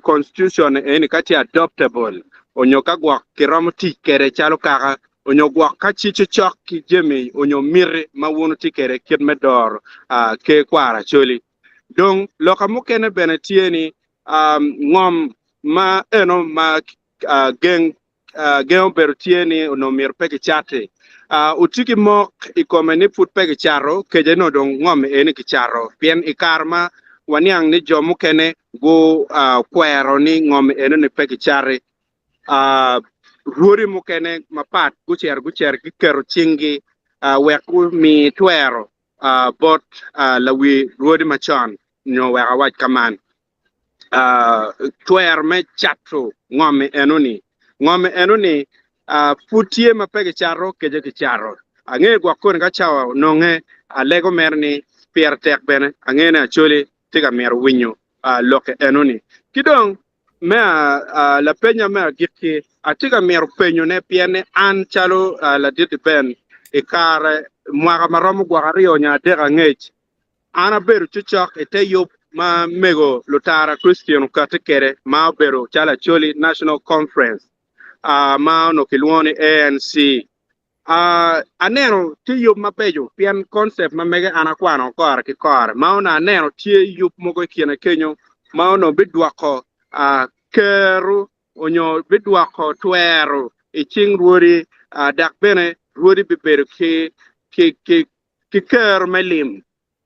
constitution eni ka tye adoptable onyo ka gwok kiromo tic kwede calo kaka onyo gwok ka cico cok ki jami onyo miti ma wun wutye kwede kit me doro ker kwaro Acholi. Dong loka mukene bene tye ni ngom ma eno ma geng geng obedo tye ni onongo myero pe kicati. Otye ki mok i kome ni pud pe kicato kece nongo dong ngom eni kicato pien i kare ma waniang ni jo mukene gukwero ni ngom eno-ni pe kicati rwodi mukene mapat gucito gucito giketo cinggi wek gumi twero bot lawi rwodi macon nyo wek awac kaman twero me cato ngom enoni. Ngom enoni pud tye ma pe kicato kece kicato. Angeyo gwok koni ka cawa ononge alego mere ni pire tek bene angeyo ni Acholi tye ka mito winyo lok enoni. Ki dong. Me lapenya me agikki, atye ka mito penyone pien ni an calo ladit Ben, i kare mwaka ma romo gwok aryo nyo adek angec, an abedo cocok i te yub ma mego Lutara Christian okatti kwede ma obedo calo Acholi National Conference ma onongo kilwongo ni ANC. Aneno tye yub mabeco pien concept ma mege an akwano kore ki kore ma onongo aneno tye yub mogo i kine kenyo ma onongo bidwoko kero onyo bidwoko twero i cing rwodi dok bene rwodi bibedo ki kero me lim.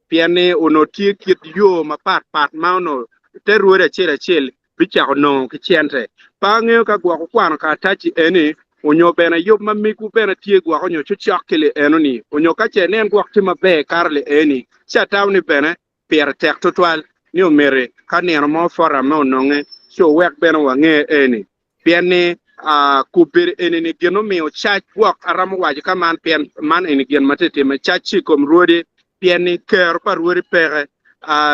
pien ni onongo tye kit yo mapat pat ma onongo te rwodi acel acel bicako nongo ki cente. Pe angeyo ka gwok wukwano karataci eni onyo bene yub ma migwu bene tye gwok onyo cocok ki li enoni onyo ka ce nen gwok tye maber kato li eni ci atamo ni bene pire tek tutwal ni omiti ka nino mo forum me ononge ci wuwek bene wange eni. Pien ni kubbedo eni-ni gin omiyo cac gwok aromo waco ka man pien man eni gin ma tye timme cac-ci i kom rwodi pien ni kero pa rwodi peke.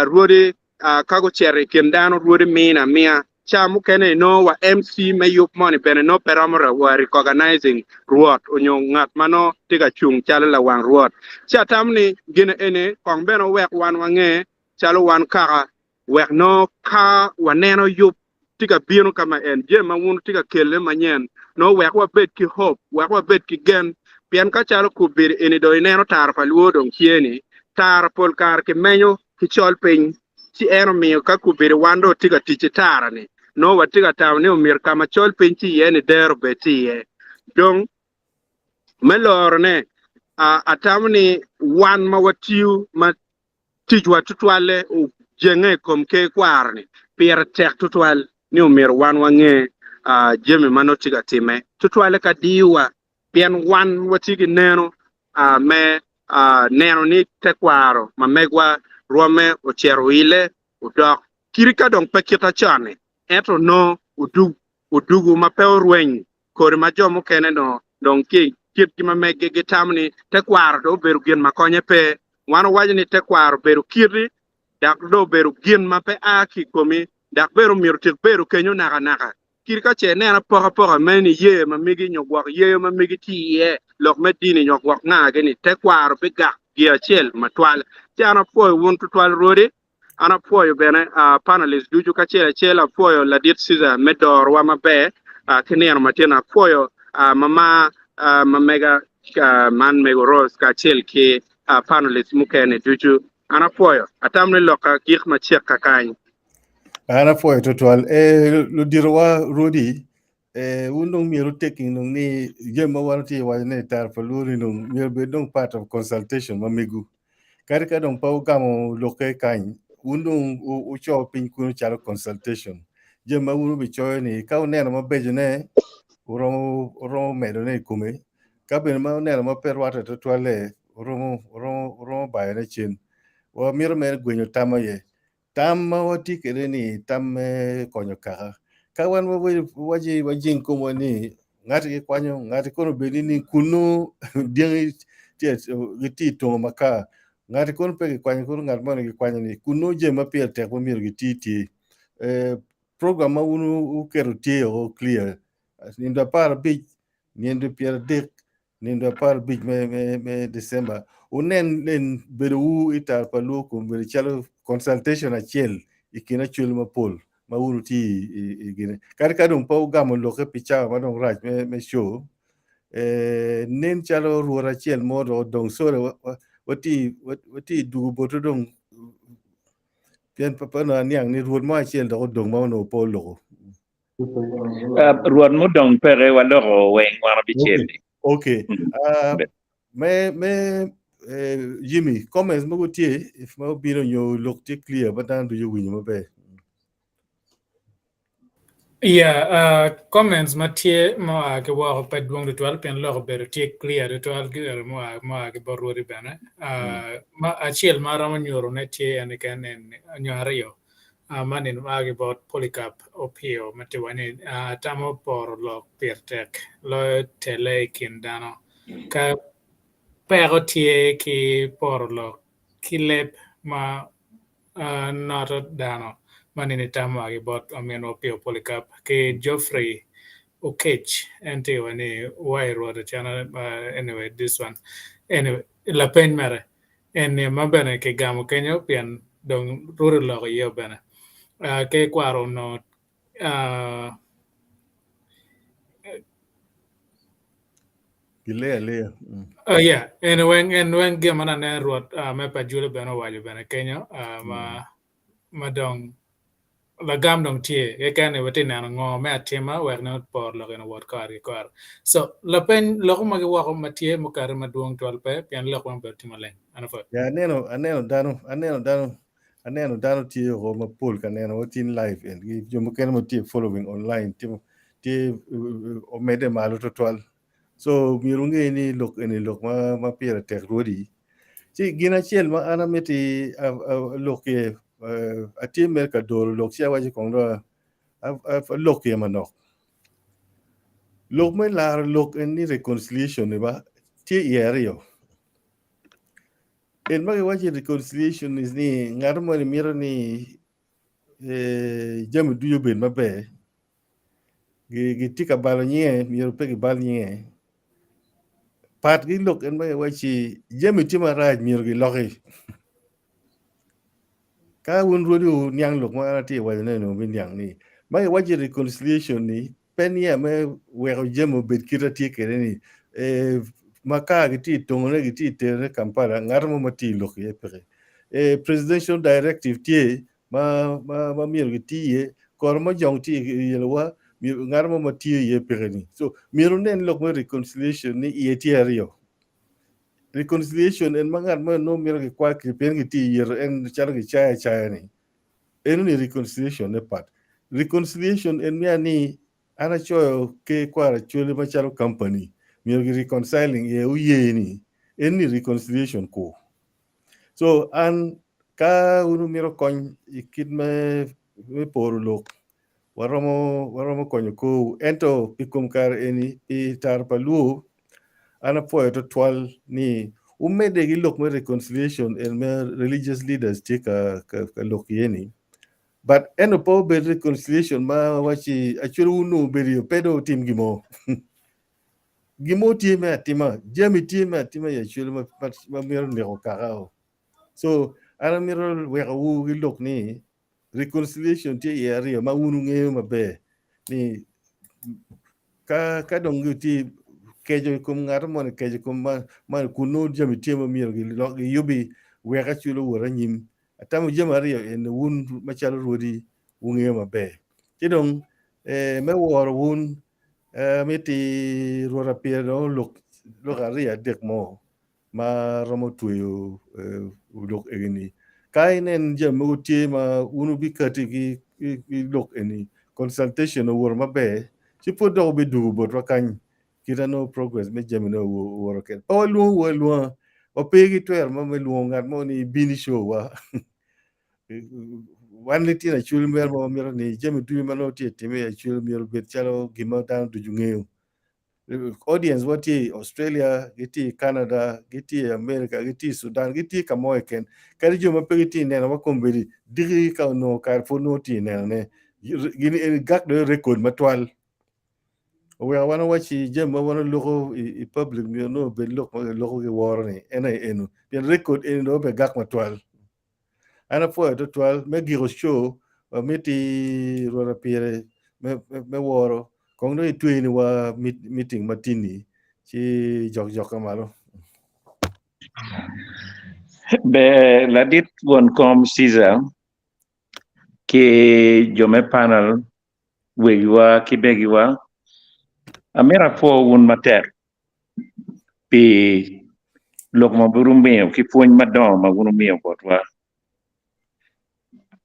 Rwodi ka gucito i kin dano rwodi mine amiya ca mukene inongo wa MC me yub moni bene nongo pe romo wa recognizing rwot onyo ngat ma nongo tye ka cung calo lawang rwot. Ci atamo ni gin eni kong bene owek wan wange calo wan kaka wek nongo ka waneno yub tye ka bino ka ma en jami ma wun wutye ka kelle manyen nongo wek wabed ki hope, wek wabed ki gen. Pien ka calo kobedo eni dong ineno tara pa lwor dong tye ni, tara pol kare kimenyo ki col piny, ci en omiyo ka kobedo wan dong watye ka tic ki tara ni, nongo watye ka tamo ni omyero ka ma col piny tye iye ni dero obed tye iye. Dong me lorone, atamo ni wan ma watiyo ma Ticwa tutwalle ojenge i kom ker kwaro-ni. Pire tek tutwal ni omyero wan wange jami ma nongo tye ka timme, tutwalle ka diyowa, pien wan watye ki neno me neno ni tekwaro ma megwa rwomme ocito oile odok kadi ka dong pe kite con-ni, ento nongo odugu ma pe orweny kodi ma jo mukene nongo dong ki i kitgi ma meggi gitamo ni tekwaro dong obedo gin ma konye pe. Wan owaco ni tekwaro obedo kiti dok dong obedo gin ma pe a ki i komi dok bene omyero otik bedo kenyo nakanaka. Kadi ka ce ineno apokapoka me niye ma megi nyo gwok yeyo ma megi tye iye, lok me dini nyo gwok ngagi-ni, tekwaro bigak gin acel matwal. Ci an apwoyo wun tutwal Rwodi. An apwoyo bene panelist ducu kacel acel, apwoyo ladit Caesar me dorowa maber ki nino matin, apwoyo mama ma mega man mego Rose kacel ki panelist mukene ducu. An apwoyo, atamo ni lokka gik macek kakany. An apwoyo tutwal. Eh, luditowa Rwodi, eh, wun dong myero wuteking dong ni jami ma wan watye ka waco ni tara pa luo ni dong myero obed dong part of consultation ma megu. Kadi ka dong pe wugamo lokke kany, wun dong wuco piny kunu calo consultation. Jami ma wun wubicoyo ni ka wuneno mabecone, wuromo wuromo medone i kome. Ka bene ma wuneno ma pe rwatte tutwalle, wuromo wuromo wuromo bayone cen. Wamito mere gwenyo tam aye. Tam ma watye kwede ni tam me konyo kaka. Ka wan waci wajing komwa ni ngati gikwanyo ngati kono obed ni kunu dyangi gitye i tongo makar ngati kono pe gikwanyo kono ngat moni gikwanyo ni kunu jami ma pire tek ma myero giti tye. Program ma wun wuketo tye o clear nindo 15 nindo 30 nindo 15 me, me, me December wunen nen bedowu i tar pa luo kun bedo calo consultation acel i kin acwel mapol ma wun wutye i, i gine. Kadi ka dong pe wugamo lokke pi cawa ma dong rac me, me show, eh, nen calo rwot acel mo dong odong sore watye watye i dugo bote dong pien pe onongo aniang ni rwot mo acel dok odong ma onongo pe oloko. Rwot mudong peke waloko weng wan abicel-li. Okay. Uh, me me eh, Jimmy, comments mogo tye if ma obino nyo lok tye clear ma dano ducu owinyo maber. Yeah, uh, comments ma tye mua ki woko pe dwong tutwal pien lok obedo tye clear tutwal mua mua ki bot rwodi bene. Uh, ma acel ma aromo nyuto ne tye en keken en nyo aryo. Man nino ma a ki bot Polycarp Opio ma tye waco ni, Atamo poro lok pire tek loyo tele i kin dano. Ka peko tye ki poro lok ki leb ma noto dano. Man eni tam oa ki bot ominwa Opio Polycarp ki Geoffrey Okech en tye wa ni wai Rwot Acana anyway this one anyway lapeny mere eni ma bene kigamo kenyo pien dong Rwot oloko iye bene ki kwaro onongo Gileyo aleya. Oh yeah, en weng en weng gin ma aneno Rwot me pa Jule bene owaco bene kenyo ma ma dong lagam dong tye keken ni watye neno ngo me atima wek ne opor lok eni owot kore ki kore. So lapeny loko magi woko ma tye mukati madwong twal pe pien lok weng obedo tye maleng. An apwoyo. Ya aneno aneno dano aneno dano aneno dano tye oko mapol ka neno wa tin live en gi jo mukene ma tye following online tye tye omedde malo twatwal. So myero wunge ni lok eni lok ma ma pire tek rwodi. Ci gin acel ma an amiti alok iye atye mere ka doro lok ci awaco kong dong alok iye manok. Lok me laro lok en ni reconciliation ni ba tye iye aryo. En ma giwaco reconciliation is ni ngat moni mito ni jami ducu obed maber gitye ka balo nyinge myero pe gibal nyinge pat ki lok en ma giwacci jami tye marac myero giloki ka wun rwodi wuniang lok ma an atye ka wacone-ni wubiniang ni ma giwacci reconciliation ni pe niya me weko jami obed kit ma tye kwede-ni ma ka gitye ka tongone gitye ka terone Kampala ngat mo ma tye i lok iye peke presidential directive tye ma ma ma myero giti iye koro ma jong tye i yelowa ngat mo ma tiyo iye peke ni so myero wunen lok me reconciliation ni iye tye aryo reconciliation en ma ngat mo nongo mito gikwa pien gitye i yeto en calo gicaya acaya ni eno ni reconciliation ne pat reconciliation en mia ni an acoyo ke kwara acwali macalo company myero gi reconciling iye oye ni en ni reconciliation ku So an ka wun wumito kony i kit me me poro lok waromo waromo konyo korwu ento i kom kare eni pi taro pa luo an apwoyo twatwal ni wumedde ki lok me reconciliation en me religious leaders tye ka ka ka lok iye ni but ento pe obed reconciliation ma wacci actually wun dong wubedo iyo pe dong wutim gin mo. Gin mo tye me atima, jami tye me atima i Acholi ma, ma, ma mito neko kaka-o. So, an amito wekowu ki lok ni reconciliation tye iye aryo ma wun wungeyo maber ni ka, ka dong gitye keco i kom ngat moni, keco i kom ma, ma kun nongo jami tye ma myero gilok, giyubi wek Acholi owot anyim. Atamo jami aryo eni wun macalo rwodi wungeyo maber. Ci dong eh, me woro wun Amiti Rwot apire dong olok lok aryo adek mo ma romo tweyo lok eni. Ka inen jami mogo tye ma wun wubikati ki lok eni, consultation owoto maber, ci pud dok wubidwogo botwa kany kit ma nongo progress me jamine owoto kwede. Pe walwongowu alwonga, wape ki twero mo me lwongo ngat mo ni ibin i show wa. Wan litino Acholi mere ma wamito ni jami ducu ma nongo tye ka timme i Acholi myero obed calo gin ma dano ducu ngeyo. Audience wa tye i Australia, gitye i Canada, gitye i America, gitye i Sudan, gitye ka mo keken. Kadi jo ma pe gitye ka nenowa kombeddi, diki ka onongo kare pud nongo tye ka nenone. Gin eni gak dong i record matwal. Oweko wan wawacci jami ma wan waloko i public myero nongo obed lok ma kiloko ki woro ni en aye eno. Pien record eni dong pe gak matwal. An apwoyo twatwal me giko show wamiti Rwot apire me, me woro kong dong itweni wa meeting ma tini ci jok jokke malo. Ber ladit won kom Caesar ki jo me panel wegiwa ki megiwa amito apwo wun matek pi lok ma wun wumiyo ki pwony madongo ma wun wumiyo botwa.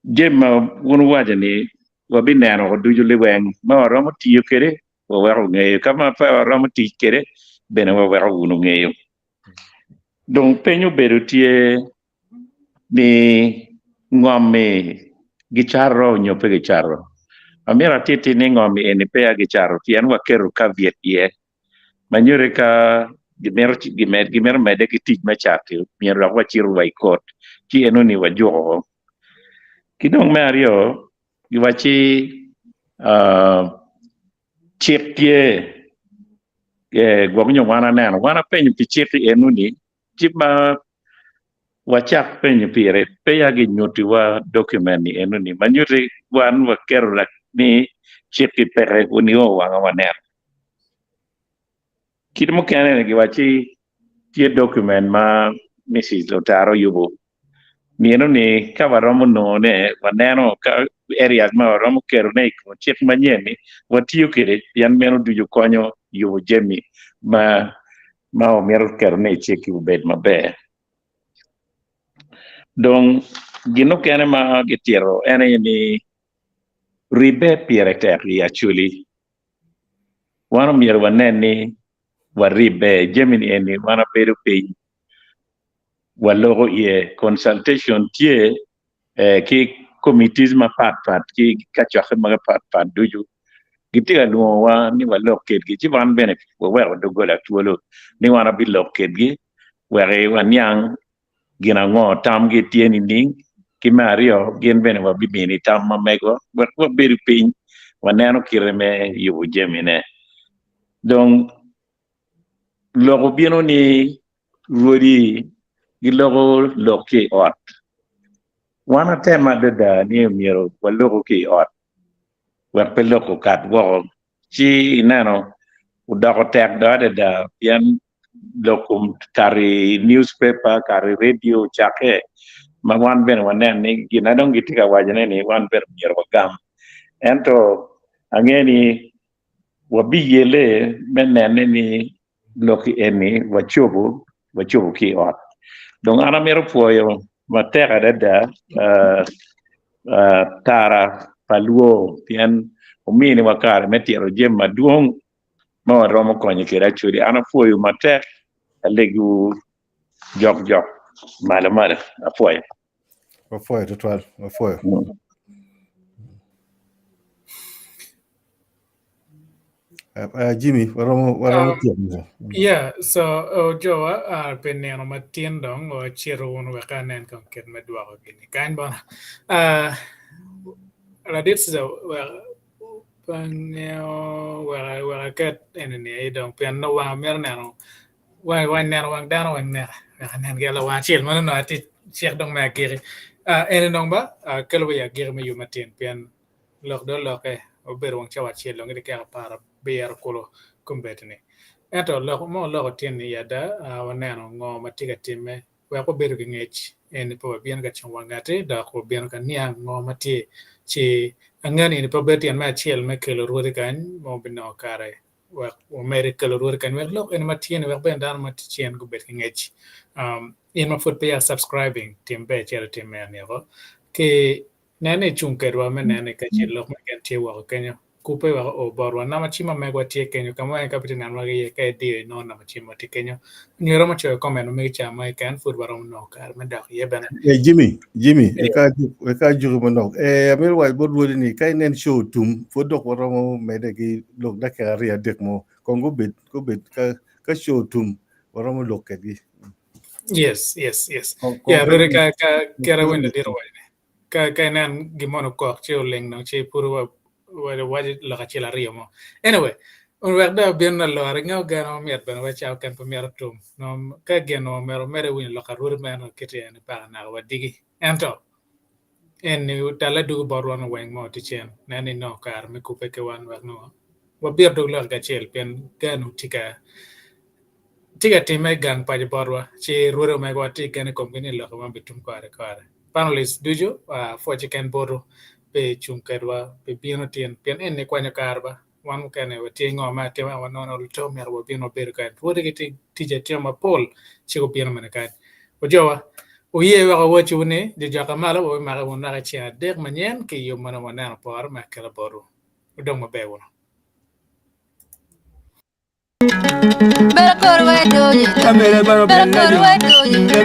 Jami ma wun wuwaco ni wabineno ducu liweng ma waromo tiyo kwede waweko wungeyo, ka ma pe waromo tic kwede bene waweko wun wungeyo. Dong peny obedo tye ni ngom-mi gicato nyo pe gicato. Amyero atitti ni ngom eni peya gicato pien waketo caveat iye ma nyuto ka gimito medde ki tic me cat-ti myero dok wacit wa i kot ci enoni wajuko. Ki dong me aryo. Giwacci cik tye gwok nyo wan aneno wan apenyo pi cik-ki eno-ni ci ma wacak penyo pire peya ginyutiwa document-ni eno-ni ma nyutti wan waketo ni cik-ki peke nio wanga waneno. Kit mukene ni giwacci tye document ma Mrs. Lutara oyubo nino ni ka waromo nongone waneno ka areas ma waromo ketone i kom cik manyen ni watiyo kwede pien meno ducu konyo yubo jami ma ma wamito ketone i cik-ki obed maber. Dong gin mukene ma gitito en aye ni ribbe pire tek i Acholi. Wan omyero wanen ni waribbe i jami-ni eni wan wabedo piny waloko iye consultation tye ki committees mapat pat ki kacokke mapat pat ducu gitye ka lwongowa ni walok kedgi ci wan bene waweko doggola twolo ni wan wabilok kedgi wek waniang gin ango tamgi tye nining, ki me aryo gin bene wabimini tam ma megwa wek wabedo piny waneno kite me yubo jamine. Dong lok obino ni rwodi giloko lok ki i ot. Wan watemo adada ni myero waloku ki i ot wek pe lok okat woko ci ineno odoko tek dong adada pien lok kom kato i newspaper kato i radio ocakke ma wan bene waneno ni gin na dong gitye ka wacone ni wan bene myero wagam ento ange ni wabiyelle me nene ni lok eni wacobo wacobo ki i ot dong an amito pwoyo matek adada tara pa lwo pien ominiwa kare me tito jami madwong ma waromo konyo kwede actually an apwoyo matek alego jok jok malo malo apwoyo. Wapwoyo tutwal, wapwoyo. Uh, uh, Jimmy, waromo waromo Um, tiyo mito. yeah, so uh, jowa uh, pi nino matin dong wacito wunu wek anen kong kit me dwoko gini kany bono. Uh, ladit Cesar, wek pe angeyo wek wek aket eni-ni aye dong pien nongo wang amito neno wang wang neno wang dano weng neka wek anen gi lawang acel ma nongo atye cik dong me agiki. Uh, eni dong ba uh, kelo wa i agiki me yub matin pien lok dong olokke obedo wang cawa acel dong gitye keka 90 kulu kombeddi-ni. Ento lok ma waloko tin-ni i ada waneno ngo ma tye ka timme wek wabedo ki ngec eni pe wabino ka cung wa ngati dok wabino ka niang ngo ma tye ci ange ni eni pe obedo tyen me acel me kelo rwodi kany ma wabinongo kare wek wamede kelo rwodi kany wek lok eni ma tye-ni wek bene dano ma tye cen gubed ki ngec. In ma pud peya subscribing tim ber icit itim meno-ni oko ki Nen ni icung kedwa me nene ka ce lok me gen tye woko kenyo. Kubbe wek oo botwa. Namba cim ma megwa tye kenyo. Ka mo en ka pe tye nenowa ki iye, ka idiyo inongo namba cim ma tye kenyo. Nyo iromo coyo comment ma megi ca mo keken, pud waromo nongo kare me dok iye bene. Eh, Jimmy, Jimmy, eka eka ajuki manok. Eh, amito waco bot rwodi ni ka inen show otum, pud dok waromo medde ki lok dakika aryo adek mo. Kong gubed, gubed ka ka show otum, waromo lok kedgi. Yes, yes, yes. Kong, kong Yeah, pe rwodi ka ka kera pe winyo ladit owaco ni ka ka inen gin moni okok ci oling dong ci pud wa waco lok acel aryo mo. Anyway, wek dong abin alore nge ogeno mit bene wek cawa keken pe myero otum. Nongo ka gin onongo myero omedde winyo lok arwodi meno kiti eni paka naka wadigi. Ento eni otale dugo bot wan weng mo tye cen nen ni nongo kare me kubbe ki wan wek nongo wabit dog lok kacel pien geno tye ka Tye ka timme i gang paco botwa, ci rwodi omegowa tye ki gen i komgi ni lok man bitum kore ki kore. Panelists ducu, pwoc keken botwu pi cung kedwa pi bino tin, pien eni kwanyo kare ba. Wan mukene watye ngo me atima ento wanongo ni oluto myero wabin wabedo kany. Rwodi gitye ki tic atima mapol ci gubino mene kany. Ojowa, wuye wek awacciwu ni, jojoka malo wabimake wunu naka i ceng adek manyen ki i yub ma nongo waneno pore me akela botwu. Wudong maber wunu. Bedo kor wa doyi. Bedo kor wa doyi.